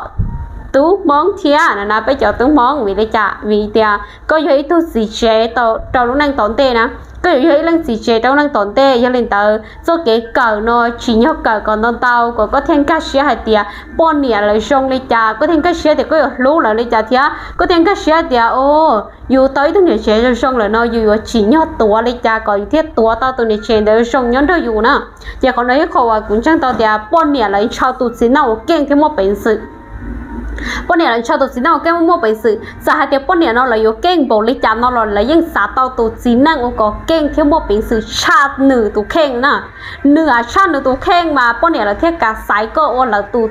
tub Hmoob thiab na, peb cov tub Hmoob. Vim li cas? Vim tias koj yog ib tug txiv tsev rau lub neej tom ntej na, koj yuav yog ib leej txiv tsev rau lub neej tom ntej. Yog li ntawd txoj kev kawm no tsim nyog kawm kom ntau ntau kom koj thiaj nkag siab hais tias poj niam lawv zoo li cas, koj thiaj nkag siab tias koj yuav hlub lawv li cas thiab koj thiaj nkag siab hais tias o, yus tau ib tug niam tsev zoo zoo lawm no yus yuav tsim nyog tuav li cas kom yus thiaj tuav tau tus niam tsev ntawd zoo nyob nrog yus na. Ces qhov no ib qho uas kuv ntseeg tau tias poj niam lawv ntshaw tus txiv neej uas keej thiab muaj peev xwm. Poj niam lawv ntshaw tus txiv neej uas keej muaj peev xwm, txawm hais tias poj niam no lawv yuav keej npaum li cas no los lawv yeej xav tau tus txiv neej uas kom keej thiab muaj peev xwm tshaj nws tus kheej na. Nws tshaj nws tus kheej mas poj niam lawv thiaj kav xaiv koj ua lawv tus.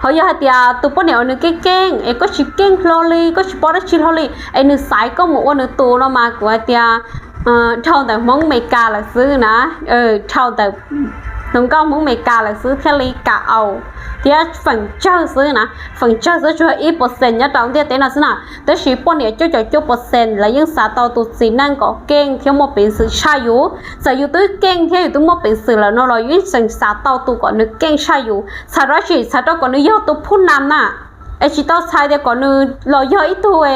Ho yog hais tias tus poj niam uas nws keej keej es koj tsis keej hlo li, koj tsis paub dab tsi hlo li, es nws xaiv koj mus ua nws tus no mas kuv hais tias dhau ntawm Hmoob Amelikas lawm xwb na, dhau ntawm hluas nkauj Hmoob Amelikas lawm xwb thiaj li kam aus, thiab feem tsawg xwb na, feem tsawg xwb tsuas ib percent nyob rau ntiaj teb no xwb na. Tab sis poj niam cuaj caum cuaj percent lawv yeej xav tau tus txiv neej kom keej thiab muaj peev xwm tshaj yus. Txawm yus twb keej thiab yus twb muaj peev xwm lawm no los yus yeej tseem xav tau tus kom nws keej tshaj yus. Txhais rau dab tsi? Txhais rau kom nws yog tus phuj nam na, es tsis tau txhais tias kom nws los yog ib tug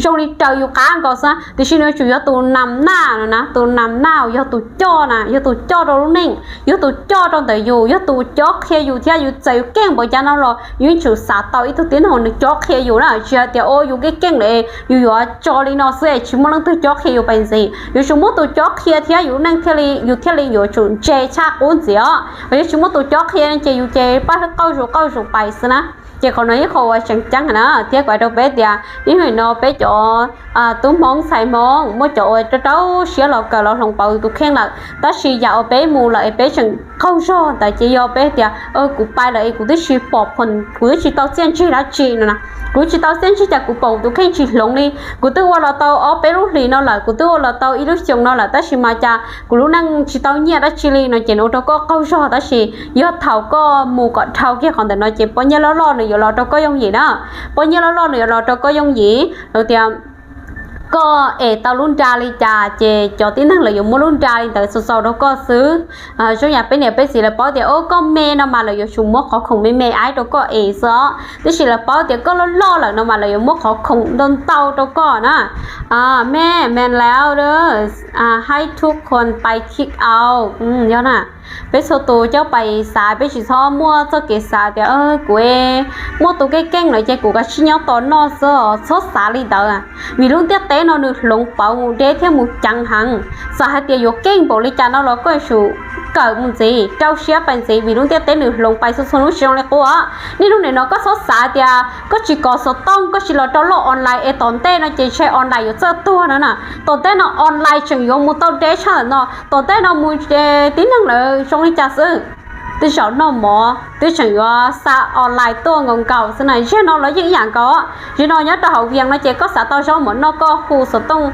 zoo li raws yus qab nkaus xwb, tiam sis nws yuav tsum yog tus nam naj no na, tus nam naj uas yog tus coj na, yog tus coj rau lub neej, yog tus coj rau ntawm yus, yog tus cob qhia yus thiab. Yus txawm yus keej npaum cas no los yus yeej tsum xav tau ib tug tib neeg nws cob qhia yus na, tsis hais tias o yus keej keej lawm yus yuav tso li no xwb es tsis muaj leej twg cob qhia yus peev xwm. Yuav tsum muaj tus cob qhia thiab yus lub neej thiaj li, yus thiaj li yuav tsum ntse tshaj qub ntxiv os. Yuav tsis muaj tus cob qhia ces yus ces paj hlwb qauj zus qauj zus pais xwb na. Ces qhov no ib qho uas tseem ceeb na, thiab kuv hais rau peb tias ib hnub no peb cov tub Hmoob ntxhais Hmoob muaj cov uas rau rau siab los kawm los hloov pauv tus kheej lawm, tab sis yam uas peb mus lawm es peb tseem qaug zog ntawd ces yog peb tias kuv pais lawm es kuv twb tsis pom, kuv twb tsis tau txiaj ntsig dab tsi no na. Kuv tsis tau txiaj ntsig cas kuv pom tus kheej tsis hloov li. Kuv twb ua los tau ob peb lub hlis no lawm, kuv twb ua los tau ib lub xyoos no lawm, tab sis mas cas kuv lub neej tsis tau nyiaj dab tsi li no ces nws ua rau koj qaug zog. Tab sis yog thaum koj mus kom dhau kiag qhov ntawm no ces pob nyiaj loj loj nws yuav los rau koj yooj yim na. Pob nyiaj loj loj nws yuav los rau koj yooj yim. Lawv tias koj es tau lub nra li cas ces cov tib neeg lawv yuav muab lub nra li ntawd txaus txaus rau koj xwb. Zoo yam peb niam peb txiv lawv paub tias o koj me no mas lawv yuav tsum muab qhov khoom me me aib rau koj es xwb os. Tiam sis lawv paub tias koj loj loj lawm no mas lawv yuav muab qhov khoom ntau ntau rau koj na. แม่ แม่นแล้วเด้อ ให้ทุกคนไป kick out. Yog na, peb txhua tus coj pais xav, peb tsis txhob muaj txoj kev xav tias kuv muaj tus keej keej lawm ces kuv kav tsij nyob tos noj xwb, txhob xav li ntawd. Vim lub ntiaj teb no nws hloov pauv mus deb thiab mus ceev heev. Txawm hais tias yuav keej npaum li cas no los koj yuav tsum kawm mus ntxiv, rau siab pais ntxiv, vim lub ntiaj teb nws hloov pais txhua txhua hnub tsis zoo li qub. Niaj hnub nim no koj txhob xav tias koj tsis kov xov tooj, koj tsis los rau lub online es tom ntej no ces ntshe online yuav txawj tuag no na. Tom ntej no online tseem yuav mus tau deb tshaj ntawm no, tom ntej no mus ces tib neeg lawv zoo li cas xwb. Twb zaum noj mov twb tseem yuav xa online tuaj nkaus nkaus xwb na, zaum no los yeej ib yam nkaus. Zaum no nyob rau hauv Vias no ces koj xav tau zaub mov noj koj hu xov tooj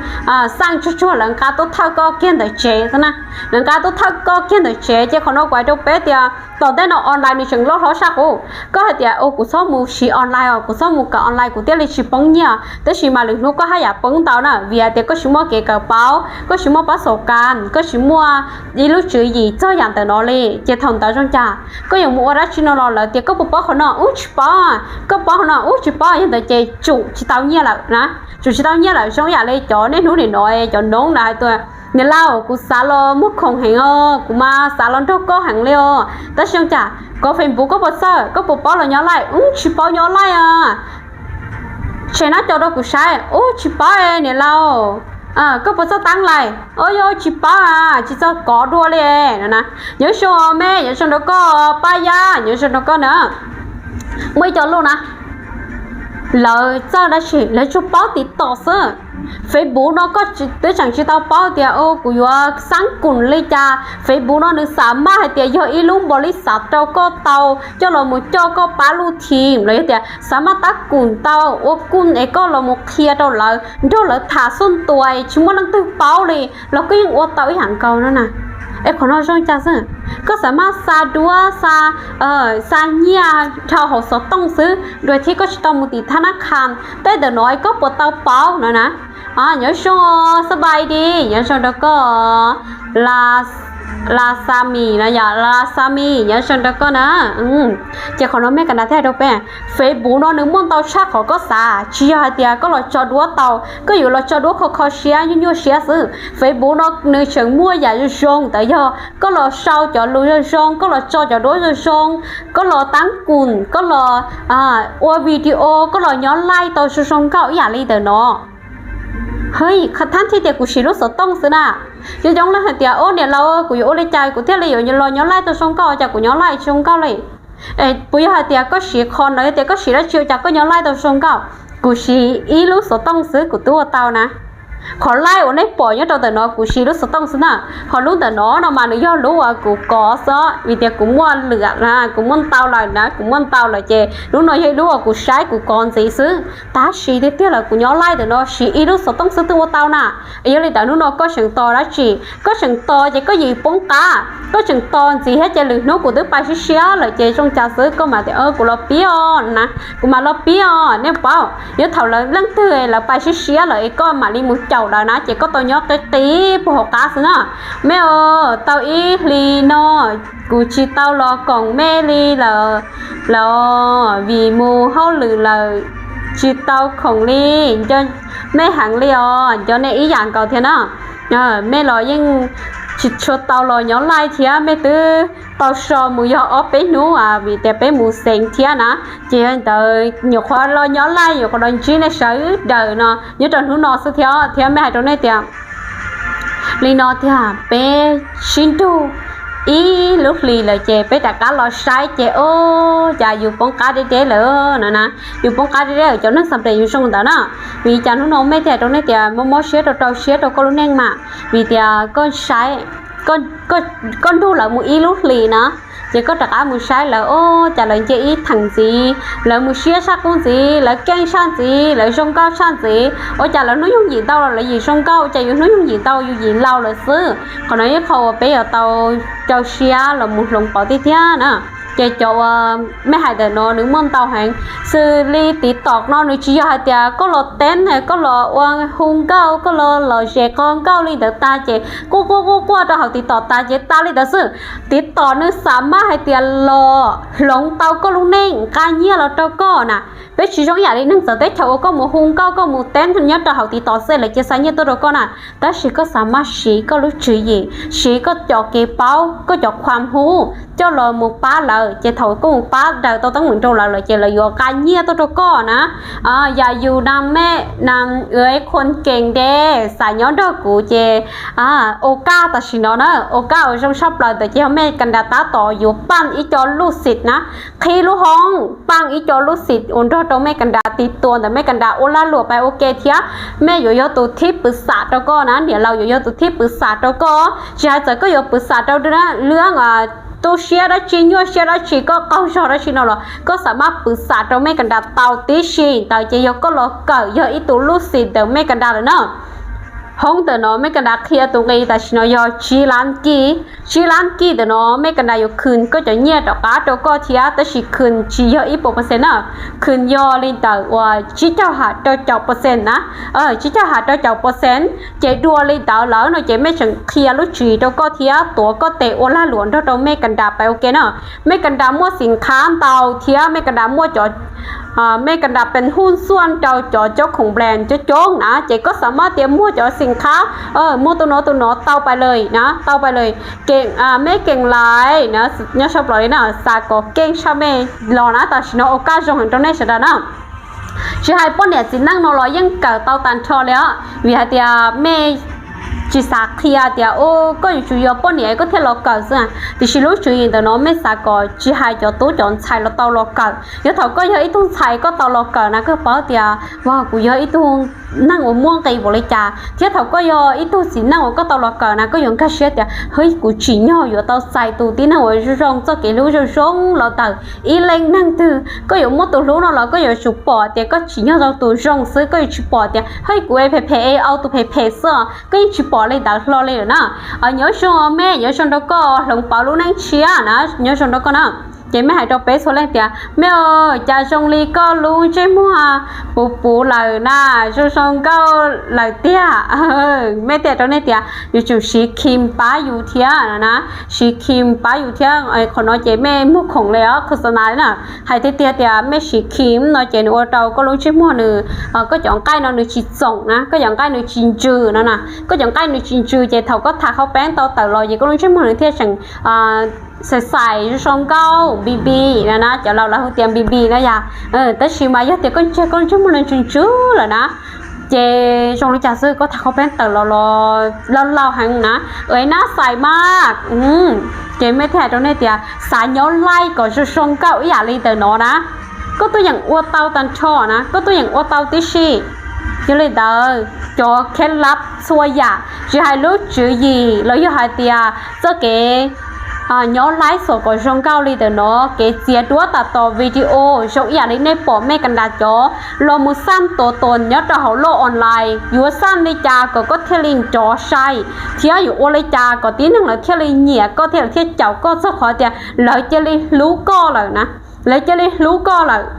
xaj tsuag tsuag lawv nqa tuaj thawj koj kiag ntawm tsev xwb na. Lawv nqa tuaj thawj koj kiag ntawm tsev ces qhov no kuv hais rau peb tias tom ntej no online nws tseem loj hlob saj qub. Koj hais tias o kuv txhob mus siv online os, kuv txhob mus kawm online kuv thiaj li tsis poob nyiaj, tab sis mas lwm hnub koj haj yam poob ntau na, vim hais tias koj tsis muaj kev kawm paub, koj tsis muaj pab xaus kas, koj tsis muaj ib lub tswv yim txog yam ntawm no li. Ces thaum ntawd zoo cas koj yuav mus ua dab tsi no los lawv tias koj puas paub qhov no ub tsis paub, koj paub qhov no ub tsis paub, yog ntawd ces tsum tsis tau nyiaj lawm na. Tsum tsis tau nyiaj lawm zoo yam li cov niaj hnub nim no cov noob na hais tias niam laus kuv xav los muag khoom heev os, kuv mas xav los nrog koj heev li os, tab sis zoo cas kov Facebook koj puas txawj, koj puas paub los nyob laij ub tsis paub nyob laij os. Tshem nab co rau kuv saib ub tsis paub niam laus. Koj puas txawj tab lais o, yog tsis paub a, tsis txawj kov dua li no na. Nyob zoo me, nyob zoo rau koj Paj Yaj, nyob zoo rau koj na. Muaj ib co lus na, lawv txawj dab tsi lawv tsuas paub TikTok xwb. Facebook no koj twb tseem tsis tau paub tias o kuv yuav xab kum li cas. Facebook no nws xam maj hais tias yog ib lub npaus li xav rau koj tau coj los mus coj koj pab lub thim los yog tias xam maj tab kum tau ua kum es koj los mus qhia rau lawv nrog lawv tham xuj ntuas tsis muaj leej twg paub li los koj yeej ua tau ib yam nkaus no na. Es qhov no zoo cas xwb, koj xam maj xa duab xa nyiaj dhau hauv xov tooj xwb dua thiab koj tsis tau mus tim thab nab khas tej ntawm no es koj puas tau paub no na. Nyob zoo xab npais di, nyob zoo rau koj Las Xas Mis no yom, Las Xas Mis nyob zoo rau koj na. Ces qhov no mej kam nas thiaj hais rau peb, Facebook no nws muaj ntau tshaj qhov koj xav, tsis yog hais tias koj los tso duab tau, koj yuav los tso duab kho kho siab nyuaj nyuaj siab xwb. Facebook no nws tseem muaj yam zoo zoo ntawd yog koj los sau cov lus zoo zoo, koj los tso cov duab zoo zoo, koj los tab kum, koj los ua video, koj los nyob laij tau zoo zoo nkauj ib yam li ntawm no. Hwj, thab thib tias kuv siv lub xov tooj xwb na. Coob coob leej hais tias o niam laus kuv yuav ua li cas kuv thiaj li yuav los nyob laij tau zoo nkauj, cas kuv nyob laij tsis zoo nkauj li. Puas yog hais tias koj siv qhov no tias koj siv dab tsi cas koj nyob laij tau zoo nkauj? Kuv siv ib lub xov tooj xwb kuv twb ua tau na. Qhov laij uas nej pom nyob rau ntawm no kuv siv lub xov tooj xwb na. Ho lub ntawm no no mas nws yog lub uas kuv kov xwb vim tias kuv muaj lwm na, kuv muaj ntau lawm na, kuv muaj ntau lawm ces lub no yog ib lub uas kuv saib kuv kov ntxiv xwb. Tab sis tiag tiag lawm kuv nyob laij ntawm no siv ib lub xov tooj xwb twb ua tau na. Yog li ntawd hnub no koj tseem tos dab tsi? Koj tseem tos ces koj yim poob qab, koj tseem tos ntxiv thiab ces lwm hnub kuv twb pais siab siab lawm ces zoo cas xwb koj mam tias kuv los pib os na, kuv mam los pib os. Nej paub, yog thaum lawv leej twg lawv pais siab siab lawm es koj mam li mus caum lawv na ces koj tau nyob qib qib puag hauv qab xwb na. Me os, tau ib hlis no kuv tsis tau los koom mej li lawm, vim mus hauj lwm lawm tsis tau khoom li. Nco mej heev li os, nco nej ib yam nkaus thiab na. Mej los yeej tsis tshua tau los nyob laij thiab, mej twb tau so mus yog ob peb hnub vim tias peb mus xeev thiab na. Ces yog li ntawd nyuam qhuav los nyob laij nyuam qhuav los ntsib nej sawv daws no nyob rau hnub no xwb thiab, thiab mej hais rau nej tias li no tiag, peb sib nrug ib lub hlis lawm ces peb rov qab los saib ces o, cas yus poob qab deb deb lawm no na. Yus poob qab deb deb lawm, cov neeg xam ples yus zoo ntawd na. Vim cas hnub no mej thiaj hais rau nej tias mob mob siab rau rau siab rau koj lub neej mas vim tias koj saib, koj nrug lawv mus ib lub hlis na, ces koj rov qab mus saib lawv o, cas lawv nce ib theem ntxiv, lawv mus siab saj qub ntxiv, lawv keej saj ntxiv, lawv zoo nkauj saj ntxiv, ua cas lawv hnub nyoog yim ntau los lawv yim zoo nkauj, cas yus hnub nyoog yim ntau yus yim laus lawm xwb. Qhov no yog qhov uas peb yuav tau rau siab los mus hloov pauv tiag tiag na. Ces cov uas mej hais ntawm no nws muaj ntau heev. Xws li TikTok no nws tsis yog hais tias koj los teeb, koj los ua hu nkauj, koj los los zes qog nkauj li ntawd tag ces quaj quaj quaj quaj rau hauv TikTok tag ces tas li ntawd xwb. TikTok nws xav maj hais tias los hloov tau koj lub neej nqa nyiaj los rau koj na. Peb tsis zoo ib yam li neeg txawv teb chaws uas koj mus hu nkauj, koj mus teeb nyob rau hauv TikTok xwb lawv cia xa nyiaj tuaj rau koj na. Tab sis koj xav maj siv koj lub tswv yim, siv koj cov kev paub, koj cov khuam hu coj los mus pab lawv, ces thaum koj mus pab daws tau teeb meem rau lawv lawm ces lawv yuav nqa nyiaj tuaj rau koj na. Yam yus na mej na, ua ib qho kees de, xav nyob nrog kuv ces ua kaj tam sim no na, ua kaj uas zoo tshaj plaws ntawm ces yog mej Canada tab tom yuav paj ib co lub xim na, qhib lub hoob paj ib co lub xim uas nrog rau mej Canada tiv tua ntawm mej Canada ua lag luam pais ua ke thiab. Mej yuav yog tus thib pwv xam rau koj na, niam laus yuav yog tus thib pwv xam rau koj. Tsis hais txawm koj yuav pwv xam rau lub tu siab dab tsi, nyuaj siab dab tsi, koj qaug zog dab tsi no los koj xav maj pwv xam rau mej Canada tau tib si. Ntawd ces yog koj los kawm yog ib tug lub xim ntawm mej Canada lawm na. Hoob ntawm no mej Canada qhia tus nqi tam sim no yog tsib lab kij. Tsib lab kij ntawm no mej Canada yuav khwm koj cov nyiaj rov qab rau koj thiab, tab sis khwm tsis yog ib puas percent na, khwm yog li ntawm uas tsib caug ham rau caum percent na. Tsib caug ham rau caum percent. Ces dua li ntawd lawm no ces mej tseem qhia lub tswv yim rau koj thiab tuav koj tes ua lag luam nrog rau mej Canada pais ua ke na. Mej Canada muaj xim khab ntau thiab mej Canada muaj cov mej Canada pees huj xuaj rau cov coob khoom brand coob coob na, ces koj xav maj tias muag cov xim khab, muag tus no tus no tau pais lawm na, tau pais lawm. Keem, mej keem lais na, nyob sab plaws li na, xav kom keej tshaj mej los na, tam sim no ua kaj zoo heev rau nej sawv daws na. Tsis hais poj niam txiv neej no los yeej kawm tau tag nrho li os, vim hais tias mej tsis xav qhia tias koj yuav tsum yog poj niam koj thiaj los kawm xwb, tiam sis lub tswv yim ntawm no mej xav kom tsis hais cov tub cov ntxhais los tau los kawm. Yog thaum koj yog ib tug ntxhais koj tau los kawm na koj paub tias, vag, kuv yog ib tug neeg uas muaj nqis npaum li cas, thiab thaum koj yog ib tug txiv neej uas koj tau los kawm na koj yuav nkag siab tias, hwj, kuv tsim nyog yuav tau txais tus tib neeg uas zoo zoo, txoj kev hlub zoo zoo los ntawm ib leej neeg twg. Koj yuav muab tus hlub no los koj yuav tsum pom tias koj tsim nyog tau tus zoo xwb, koj yuav tsis pom tias, hwj, kuv es phem phem es au tus phem phem xwb os, koj yeej tsis pom li ntawd hlo li lawm na. Nyob zoo mej, nyob zoo rau koj hloov pauv lub neej tshiab na, nyob zoo rau koj na. Ces mej hais rau peb txhua leej tias, mej, cas zoo li koj lub ntsej muag puv puv lawm na, zoo zoo nkauj lawm tiag. Mej thiaj rau nej tias yuav tsum siv cream pab yus thiab na, siv cream pab yus thiab. Qhov no ces mej muag khoom li os, khos na li na. Hais tiag tiag tias mej siv cream no ces nws ua rau koj lub ntsej muag nws, koj cov nqaij no nws tsis txoom na, koj cov nqaij nws tsis ntsws no na. Koj cov nqaij nws tsis ntsws ces thaum koj tha qhaub peeb tau tawm los ces koj lub ntsej muag nws thiaj tseem xais xais zoo zoo nkauj, npis npis no na, cov laus lawv hu tias npis npis na yom. Tab sis mas yog tias koj ntsia koj lub ntsej muag nws ntsws ntsws lawm na, ces zoo li cas xwb koj tha qhaub peeb tawm los los laus heev na, ua nab xais mas. Ces mej thiaj hais rau nej tias xav nyob laij kom zoo zoo nkauj ib yam li ntawm no na, koj tuaj yeem ua tau tag nrho na, koj tuaj yeem ua tau tib si. Yog li ntawd cov kev lab txhua yam, tsis hais lub tswv yim los yog hais tias txoj kev nyob laij xom kom zoo nkauj li ntawm no, kev txiav duab tas tos video zoo ib yam li nej pom mej Canada cov los mus xaj tua tua nyob rau hauv loj online, yuav xaj li cas kom koj thiaj li nrov sai, thiab yuav ua li cas kom tib neeg lawv thiaj li nyiam koj thiab lawv thiaj caum koj txog qhov tias lawv cia li hlub koj lawm na, lawv cia li hlub koj lawm.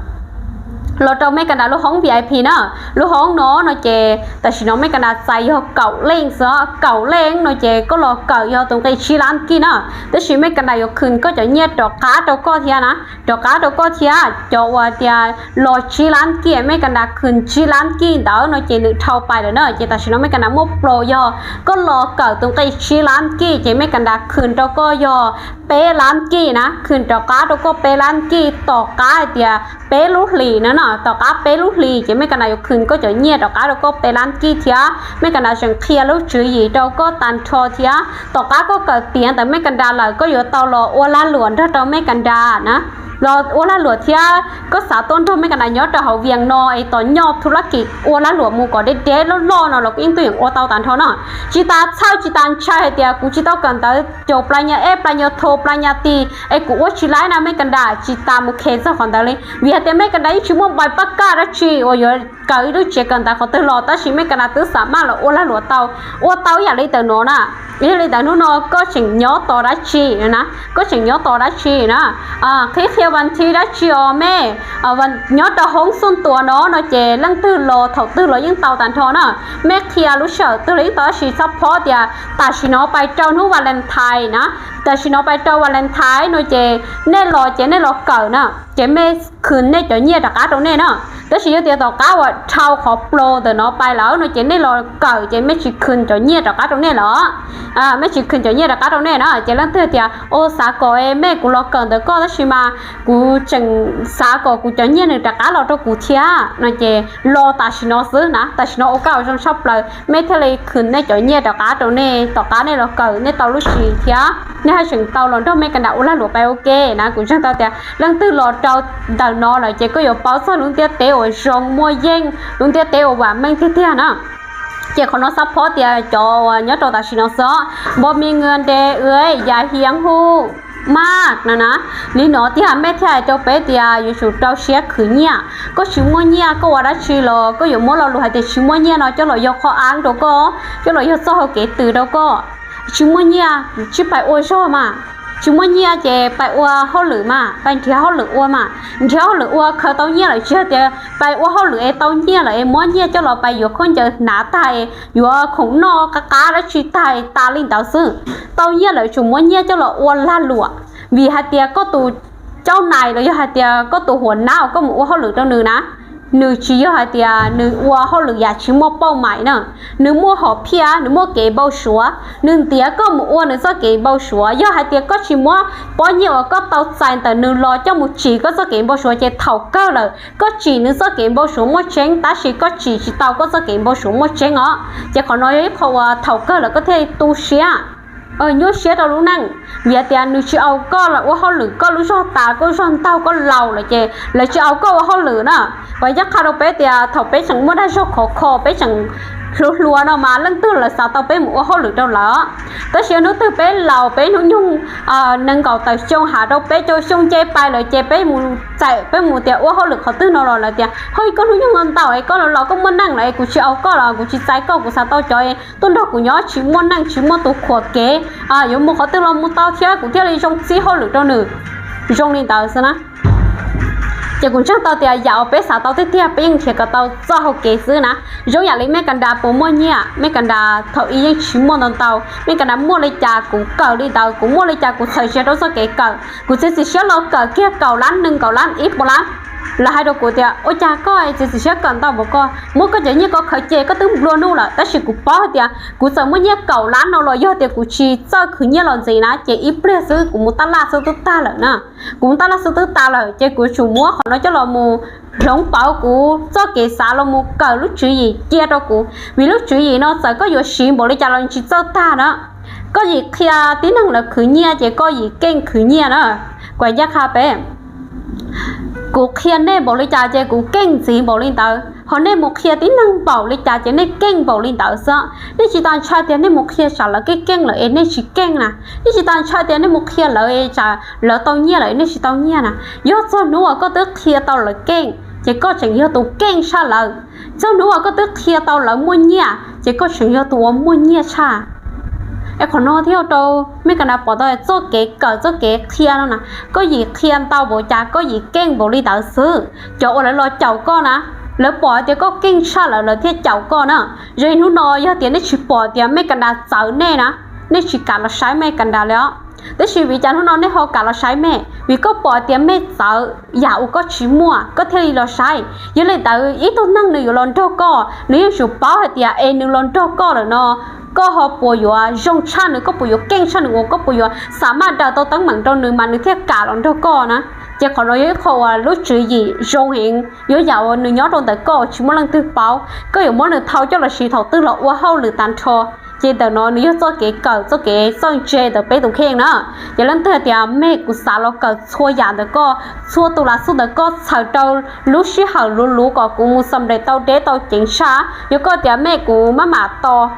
Los rau mej Canada lub hoob VIP na, lub hoob no no ces tam sim no mej Canada txais yog kaum leej xwb, kaum leej no ces koj los kawm yog tus nqi tsib lab kij na. Tab sis mej Canada yuav khwm koj cov nyiaj rov qab rau koj thiab na, rov qab rau koj thiab. Cov uas tias los tsib lab kij, mej Canada khwm tsib lab kij ntawd no ces nws dhau pais lawm na, ces tam sim no mej Canada muaj plaub yog koj los kawm tus nqi tsib lab kij ces mej Canada khwm rau koj yog peb lab kij na, khwm rov qab rau koj peb lab kij tom qab hais tias peb lub hlis na no, tom qab peb lub hlis ces mej Canada yuav khwm koj cov nyiaj rov qab rau koj peb lab kij thiab. Mej Canada tseem qhia lub tswv yim rau koj tag nrho thiab. Tom qab koj kawm tiav ntawm mej Canada lawm koj yuav tau los ua lag luam nrog rau mej Canada na, los ua lag luam thiab. Koj xav tuaj nrog mej Canada nyob rau hauv vias no es tom nyoj thu lab kis ua lag luam mus kom deb deb loj loj no los koj yeej tuaj yeem ua tau tag nrho no. Tsis tas txhawj tsis tas ntshai hais tias kuv tsis tau kawm ntawv caum pla nyas ej pla nyas tho pla nyas ti es kuv ua tsis laib na mej Canada, tsis tas mus khes txog qhov ntawd li, vim hais tias mej Canada yeej tsis muaj npais pab kaj dab tsi uas yuav kawm ib lub tsev kawm ntawv qhov twg los tab sis mej ka nas twb xam maj los ua lag luam tau, ua tau ib yam li ntawm no na. Yog li ntawd hnub no koj tseem nyob tos dab tsi na? Koj tseem nyob tos dab tsi na? Qhib qhia vas thiv dab tsi os mej? Nyob rau hoob xuj tuas no no ces leej twg los thaum twg los yeej tau tag nrho na. Mej qhia lub sij hawm twg los yeej tau tab sis txhob phob tias tam sim no pais rau hnub Valentine na, tam sim no pais rau Valentine no ces nej los ces nej los kawm na, ces mej khwm nej cov nyiaj rov qab rau nej na. Tab sis yog tias tom qab uas dhau qhov plaub ntawm no pais lawm no ces nej los kawm ces mej tsis khwm cov nyiaj rov qab rau nej lawm. Mej tsis khwm cov nyiaj rov qab rau nej na. Ces leej twg tias, ua xav kom mej kuv los kawm ntawm koj tab sis mas kuv tseem xav kom kuv cov nyiaj nws rov qab los rau kuv thiab no ces los tam sim no xwb na, tam sim no ua koj ua zoo tshaj plaws mej thiaj li khwm nej cov nyiaj rov qab rau nej, tom qab nej los kawm nej tau lub tswv yim thiab nej haj tseem tau los nrog mej ka nas ua lag luam pais ua ke na. Kuv ntseeg tau tias leej twg los rau ntawm no lawm ces koj yuav paub txog lub ntiaj teb uas zoo muaj yeej, lub ntiaj teb uas vam meej tiag tiag na. Ces qhov no xav phob tias cov uas nyob rau tam sim no xwb, npo mi nws nte ua yas hiav hu maj no na. Li no tiag mej thiaj hais rau peb tias yuav tsum rau siab khwv nyiaj. Koj tsis muaj nyiaj koj ua dab tsi los koj yuav muab lo lus hais tias tsis muaj nyiaj no coj los yog qhov av rau koj, coj los yog txoj hau kev tws rau koj. Tsis muaj nyiaj tsis pais ua zog mas, tsis muaj nyiaj ces pais ua hauj lwm mas, pais nrhiav hauj lwm ua mas. Nrhiav hauj lwm ua khaws tau nyiaj lawm tsis yog tias pais ua hauj lwm es tau nyiaj lawm es muab nyiaj coj los pais yuav khaub ncaws hnav tag, yuav khoom noj qab qab dab tsi tag tas li ntawd xwb. Tau nyiaj lawm tsum muab nyiaj coj los ua lag luam, vim hais tias koj tus caub nais los yog hais tias koj tus huam nab uas koj mus ua hauj lwm rau nws na, nws tsis yog hais tias nws ua hauj lwm yam tsis muaj pauj mais na, nws muaj hom phiaj, nws muaj kev npau suav, nws ntiav koj mus ua nws txoj kev npau suav. Yog hais tias koj tsis muab pob nyiaj uas koj tau txais ntawm nws los coj mus tsim koj txoj kev npau suav ces thaum kawg lawm koj tsim nws txoj kev npau suav muaj tseeb tab sis koj tsim tsis tau koj txoj kev npau suav muaj tseeb os. Ces qhov no yog ib qho uas thaum kawg lawm koj thiaj tu siab, nyuaj siab rau lub neej. Vim tias nws tsis au koj los ua hauj lwm, koj lub zog tas, koj zog ntaug, koj laus lawm ces lawv tsis au koj ua hauj lwm na. Kuv ncaj qha rau peb tias thaum peb tseem muaj dag zog khov kho, peb tseem hluas hluas no mas leej twg lawv xav tau peb mus ua hauj lwm rau lawv. Tab sis hnub twg peb laus, peb hnub nyoog nees nkaum tawm xyoo has rau peb caug xyoo nce pais lawm ces peb mus txais, peb mus tias ua hauj lwm qhov twg no los lawv tias, hoj, koj hnub nyoog no ntau es koj los los koj muaj neej lawm es kuv tsis au koj los kuv tsis txais koj, kuv xav tau cov tuaj nrog kuv nyob tsis muaj neej tsis muaj tus khuam kev, yuav mus qhov twg los mus tau thiab kuv thiaj li zoo txib hauj lwm rau nws. Zoo li ntawd xwb na. Ces kuv ntseeg tau tias yam uas peb xav tau tiag tiag peb yeej nrhiav kom tau txoj hau kev xwb na. Zoo yam li mej ka nra puas muaj nyiaj, mej ka nra thaum ub yeej tsis muaj ntau ntau, mej ka nra muaj li cas kuv kawm li ntawd, kuv muaj li cas kuv txhawm siab rau txoj kev kawm. Kuv txiav txim siab los kawm kiag kaum lab, nees nkaum lab, ib puas lab. Lawv hais rau kuv tias, ua cas koj txiav txim siab kawm ntau npaum ko, muab koj cov nyiaj ko khaws ces koj twb nplua nuj lawm. Tab sis kuv paub hais tias kuv txawm muaj nyiaj kaum lab no los yog tias kuv tsis txawj khwv nyiaj los ntxiv na ces ib pliag xwb kuv mus taj laj xwb twb tag lawm na. Kuv mus taj laj xwb twb tas lawm ces kuv tsum muab qhov no coj los mus hloov pauv kuv txoj kev xav los mus kawm lub tswv yim cia rau kuv. Vim lub tswv yim no txawm koj yuav siv npaum li cas los tsis txawj tag na. Koj yim qhia tib neeg lawv khwv nyiaj ces koj yim keej khwv nyiaj na. Kuv ncaj qha peb, kuv qhia nej npaum li cas ces kuv keej ntxiv npaum li ntawd, ho nej mus qhia tib neeg npaum li cas ces nej keej npaum li ntawd xwb. Nej tsis tas ntshai tias nej mus qhia tsam lawv keej keej lawm es nej tsis keej na. Nej tsis tas ntshai tias nej mus qhia lawv tsam lawv tau nyiaj lawm es nej tsis tau nyiaj na. Yog txog hnub uas koj twb qhia tau lawv keej ces koj tseem yog tus keej tshaj lawm. Txog hnub uas koj twb qhia tau lawv muaj nyiaj ces koj tseem yog tus uas muaj nyiaj tshaj. Es qhov no thiaj rau mej ka nra pom tau txoj kev kawm txoj kev qhia no na, koj yim qhia ntau npaum cas koj yim keej npaum li ntawd xwb. Cov uas lawv los caum koj na, lawv pom hais tias koj keej tshaj lawm lawv thiaj caum koj na. Zoo li hnub no yog tias nej tsis pom tias mej ka nra txawv nej na, nej tsis kam los saib mej ka nra li os. Tab sis vim cas hnub no nej ho kam los saib mej? Vim koj pom tias mej txawv yam uas koj tsis muaj koj thiaj li los saib. Yog li ntawd ib tug neeg nws yuav los nrog koj, nws yeej tsum paub hais tias es nws los nrog koj lawm no, koj ho puas yuav zoo tshaj nws, koj puas yuav keej tshaj nws uas koj puas yuav xam maj daws tau teeb meem rau nws mas nws thiaj kam los nrog koj na. Ces qhov no yog ib qho uas lub tswv yim zoo heev, yog yam uas nws nyob rau ntawm koj uas tsis muaj leej twg paub, koj yuav muab nws thau coj los siv thaum twg los ua hauj lwm tag nrho. Ces ntawm no nws yog txoj kev kawm, txoj kev txawj ntse ntawm peb tus kheej na. Ces leej twg tias mej, kuv xav los kawm txhua yam ntawm koj, txhua tus lam xu ntawm koj txhawm rau lub sij hawm luv luv kom kuv mus xam nres tau deb tau ceev tshaj. Yog koj tias mej, kuv maj mam tos,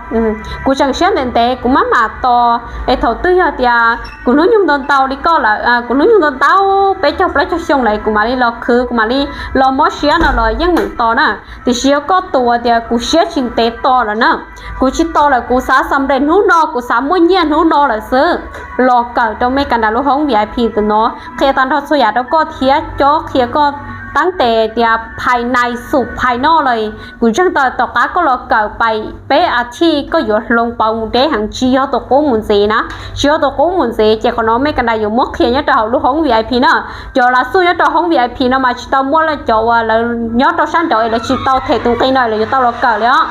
kuv tseem siab ntev ntev, kuv maj mam tos es thaum twg yog tias kuv hnub nyoog ntau ntau li koj lawm, kuv hnub nyoog ntau ntau peb caug plaub caug xyoo lawm kuv mam li los khwv, kuv mam li los mob siab no los yeej meem tos na. Tiam sis yog koj tus tias kuv siab tsis ntev tos lawm na, kuv tsis tos lawm, kuv xav xam nres hnub no, kuv xav muaj nyiaj hnub no lawm xwb, los kawm rau mej kas nras lub hoob V I P ntawm no, qhia tag nrho txhua yam rau koj thiab cob qhia koj tab tes tias phais nais xum phais noj lawm. Kuv ntseeg tau tom qab koj los kawm pais peb a thiv koj yuav hloov pauv mus deb heev, tsis yog tus qub mus ntxiv na, tsis yog tus qub mus ntxiv. Ces qhov no mej kas nras yuav muab qhia nyob rau hauv lub hoob V I P na. Cov lam xu nyob rau hoob V I P no mas tsis tau muaj cov uas lawv nyob rau sab nraud es lawv tsis tau them tus nqi no lawv yuav tau los kawm li os.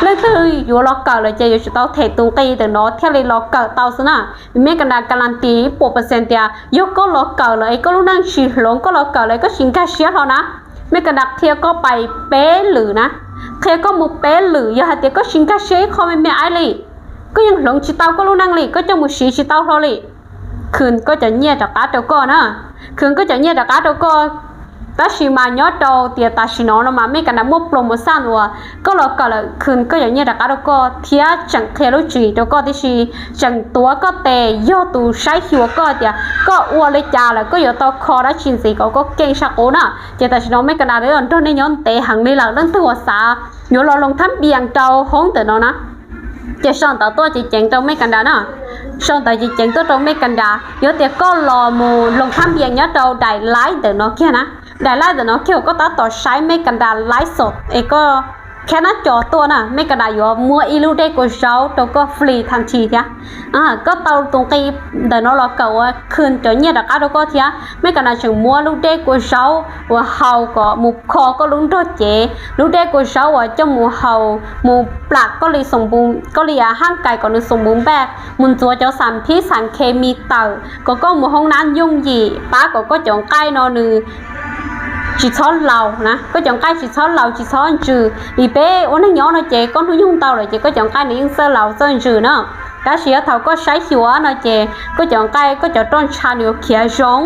Leej twg yuav los kawm lawm ces yuav tsum tau them tus nqi ntawm no thiaj li los kawm tau xwb na. Mej kas nras kas las tis ib puas percent tias yog koj los kawm lawm es koj lub neej tsis hloov, koj los kawm lawm koj tsis nkag siab hlo na, mej kas nras qhia koj pais peb lwm na, qhia koj mus peb lwm. Yog hais tias koj tsis nkag siab ib qho me me aib li, koj yeej hloov tsis tau koj lub neej li, koj coj mus siv tsis tau hlo li, khwv koj cov nyiaj rov qab rau koj na, khwv koj cov nyiaj rov qab rau koj. Tab sis mas nyob rau tias tam sim no no mas mej kas nras muaj promotion uas koj los kawm lawm khwv koj cov nyiaj rov qab rau koj thiab tseem qhia lub tswv yim rau koj tib si, tseem tuav koj tes yog tus saib xyuas koj tias koj ua li cas lawm koj yuav tau kho dab tsi ntxiv kom koj keej sab qub na. Ces tam sim no mej kas nras yuav nrog nej nyob ntev heev li lawm, leej twg uas xav yuav los loos thab npias rau hoob ntawm no na, ces sau ntawv tuaj ceev ceev rau mej kas nras na. Sau ntawv ceev ceev tuaj rau mej kas nras, yog tias koj los mus loos thab npias nyob rau daim live ntawm no kiag na, daim live ntawm no kiag uas koj tab tom saib mej kas nras live xom es koj khab nab co tuaj na, mej kas nras yuav muab ib lub dej kua zaub rau koj free tag nthi thiab. Koj tau tus nqi ntawm no los kawm uas khwv cov nyiaj rov qab rau koj thiab, mej kas nras tseem muab lub dej kua zaub uas haus kom mus kho koj lub nrog cev, lub dej kua zaub uas coj mus haus mus plam koj li xoom npu, koj li haj kais kom nws xoom npu npaj, mus ntxuav cov xam phib xam khes mis tawm kom koj mus hoob nab yooj yim, pab kom koj cov nqaij no nws tsis txhob laus na, koj cov nqaij tsis txhob laus tsis txhob ntsws. Vim peb ua neej nyob no ces koj hnub nyoog ntau lawm ces koj cov nqaij nws yeej txawj laus txawj ntsws na. Tab sis yog thaum koj saib xyuas no ces koj cov nqaij koj cov roj ntsha nws yuav khiav zoo,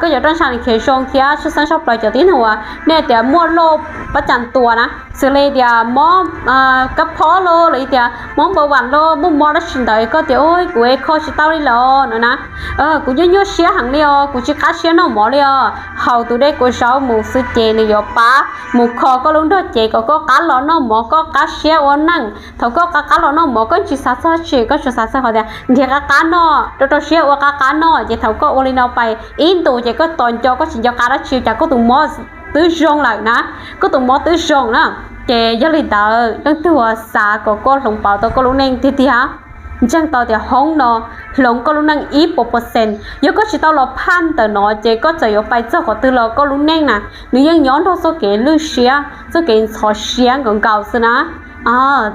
koj cov roj ntsha nws khiav zoo thiab tshwj xeeb tshaj plaws cov tib neeg uas nej tias muaj loj pab cas tua na, xws li tias mob kab phob los los tias mob npau vam los muaj mob dab tsi ntawd koj tias ua kuv es kho tsis tau li los no na, kuv nyuaj nyuaj siab heev li os, kuv tsis qab siab noj mov li os. Haus tus dej kua zaub mus xwb ces nws yuav pab mus kho koj lub nrog cev kom koj qab los noj mov, koj qab siab ua neej. Thaum koj qab qab los noj mov koj tsis xav txog dab tsi, koj tsuas xav txog qhov tias nrhiav qab qab noj, rau rau siab ua qab qab noj. Ces thaum koj ua li no pais ib ntus ces koj tos nco koj tsis nco qab dab tsi cas koj tus mob twb zoo lawm na, koj tus mob twb zoo na. Ces yog li ntawd leej twg uas xav kom koj hloov pauv tau koj lub neej tiag tiag, ntseeg tau tias hoob no hloov koj lub neej ib puas percent. Yog koj tsis tau los phaj ntawm no ces koj txawm yuav pais txog qhov twg los koj lub neej na, nws yeej nyob nrog txoj kev lwj siab, txoj kev ntxhov siab nkaus nkaus xwb na.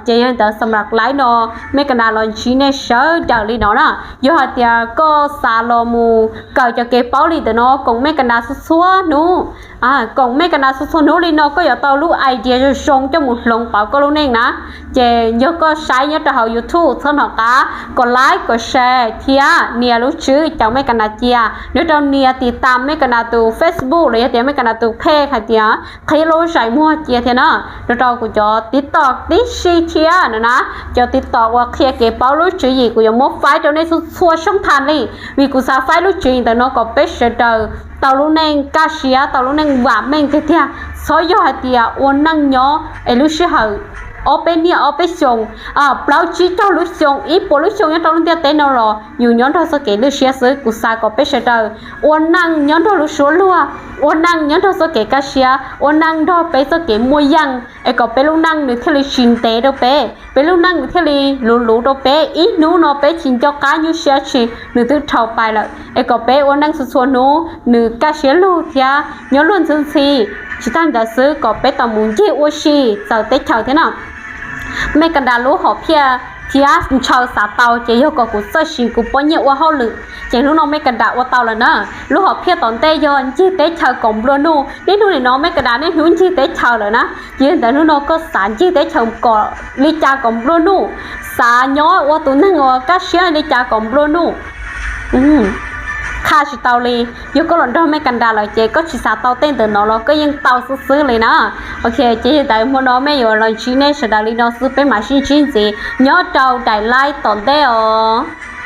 Ces yog li ntawd xam lam live no mej kas nras los ntsib nej sawv daws li no na. Yog hais tias koj xav los mus kawm cov kev paub li ntawm no koom mej kas nras txhua txhua hnub, koom mej kas nras txhua txhua hnub li no koj yuav tau lub idea zoo zoo coj mus hloov pauv koj lub neej na. Ces yog koj saib nyob rau hauv YouTube txhob hnov qab kom like kom share thiab nias lub tswb caum mej kas nras cia. Nyob rau nias tiv tam mej kas nras tus Facebook los yog tias mej kas nras tus page hais tias qhib lub zais muag cia thiab na, rau rau kuv cov TikTok tib si thiab no na, cov TikTok uas qhia kev paub lub tswv yim kuv yuav muab faib rau nej txhua txhua soob thas li. Vim kuv xav faib lub tswv yim ntawm no kom peb sawv daws tau lub neej kaj siab, tau lub neej vam meej tiag tiag. Txhob yog hais tias ua neej nyob es lub sij hawm ob peb niaj ob peb xyoos, plaub tsib caug lub xyoo, ib puas lub xyoo nyob rau lub ntiaj teb no los yus nyob nrog txoj kev lwj siab xwb. Kuv xav kom peb sawv daws ua neej nyob nrog lub suab luag, ua neej nyob nrog txoj kev kaj siab, ua neej nrog peb txoj kev muaj yeej es kom peb lub neej nws thiaj li tsis ntev rau peb, peb lub neej nws thiaj li luv luv rau peb. Ib hnub no peb tsis nco qab nyuaj siab tsi nws twb dhau pais lawm. Es kom peb ua neej txhua txhua hnub nws kaj siab lug thiab nyob luag ntxhi ntxhi. Tsis tag ntawd xwb kom peb tau mus ncig ua si txawv teb chaws thiab na. Mej kas nras lub hom phiaj thiab ntshaw xav tau ces yog kom kuv txawj siv kuv pob nyiaj ua hauj lwm. Ces hnub no Mej Kas Das ua tau lawm na. Lub hom phiaj tom ntej yog ncig teb chaws kom nplua nuj. Niaj hnub nim no Mej Kas Das niaj hnub ncig teb chaws lawm na. Ces yog ntawd hnub no koj xav ncig teb chaws kom li cas kom nplua nuj, xav nyob ua tus neeg uas kaj siab li cas kom nplua nuj. Qha tsis tau li. Yog koj los nrog Mej Kas Das lawm ces koj tsis xav tau tej ntawm no los koj yeej tau xwb xwb li na. Ok, ces yog ntawd hmo no Mej yuav los ntsib nej sawv daws li no xwb, peb mam sib ntsib ntxiv nyob rau daim live tom ntej os.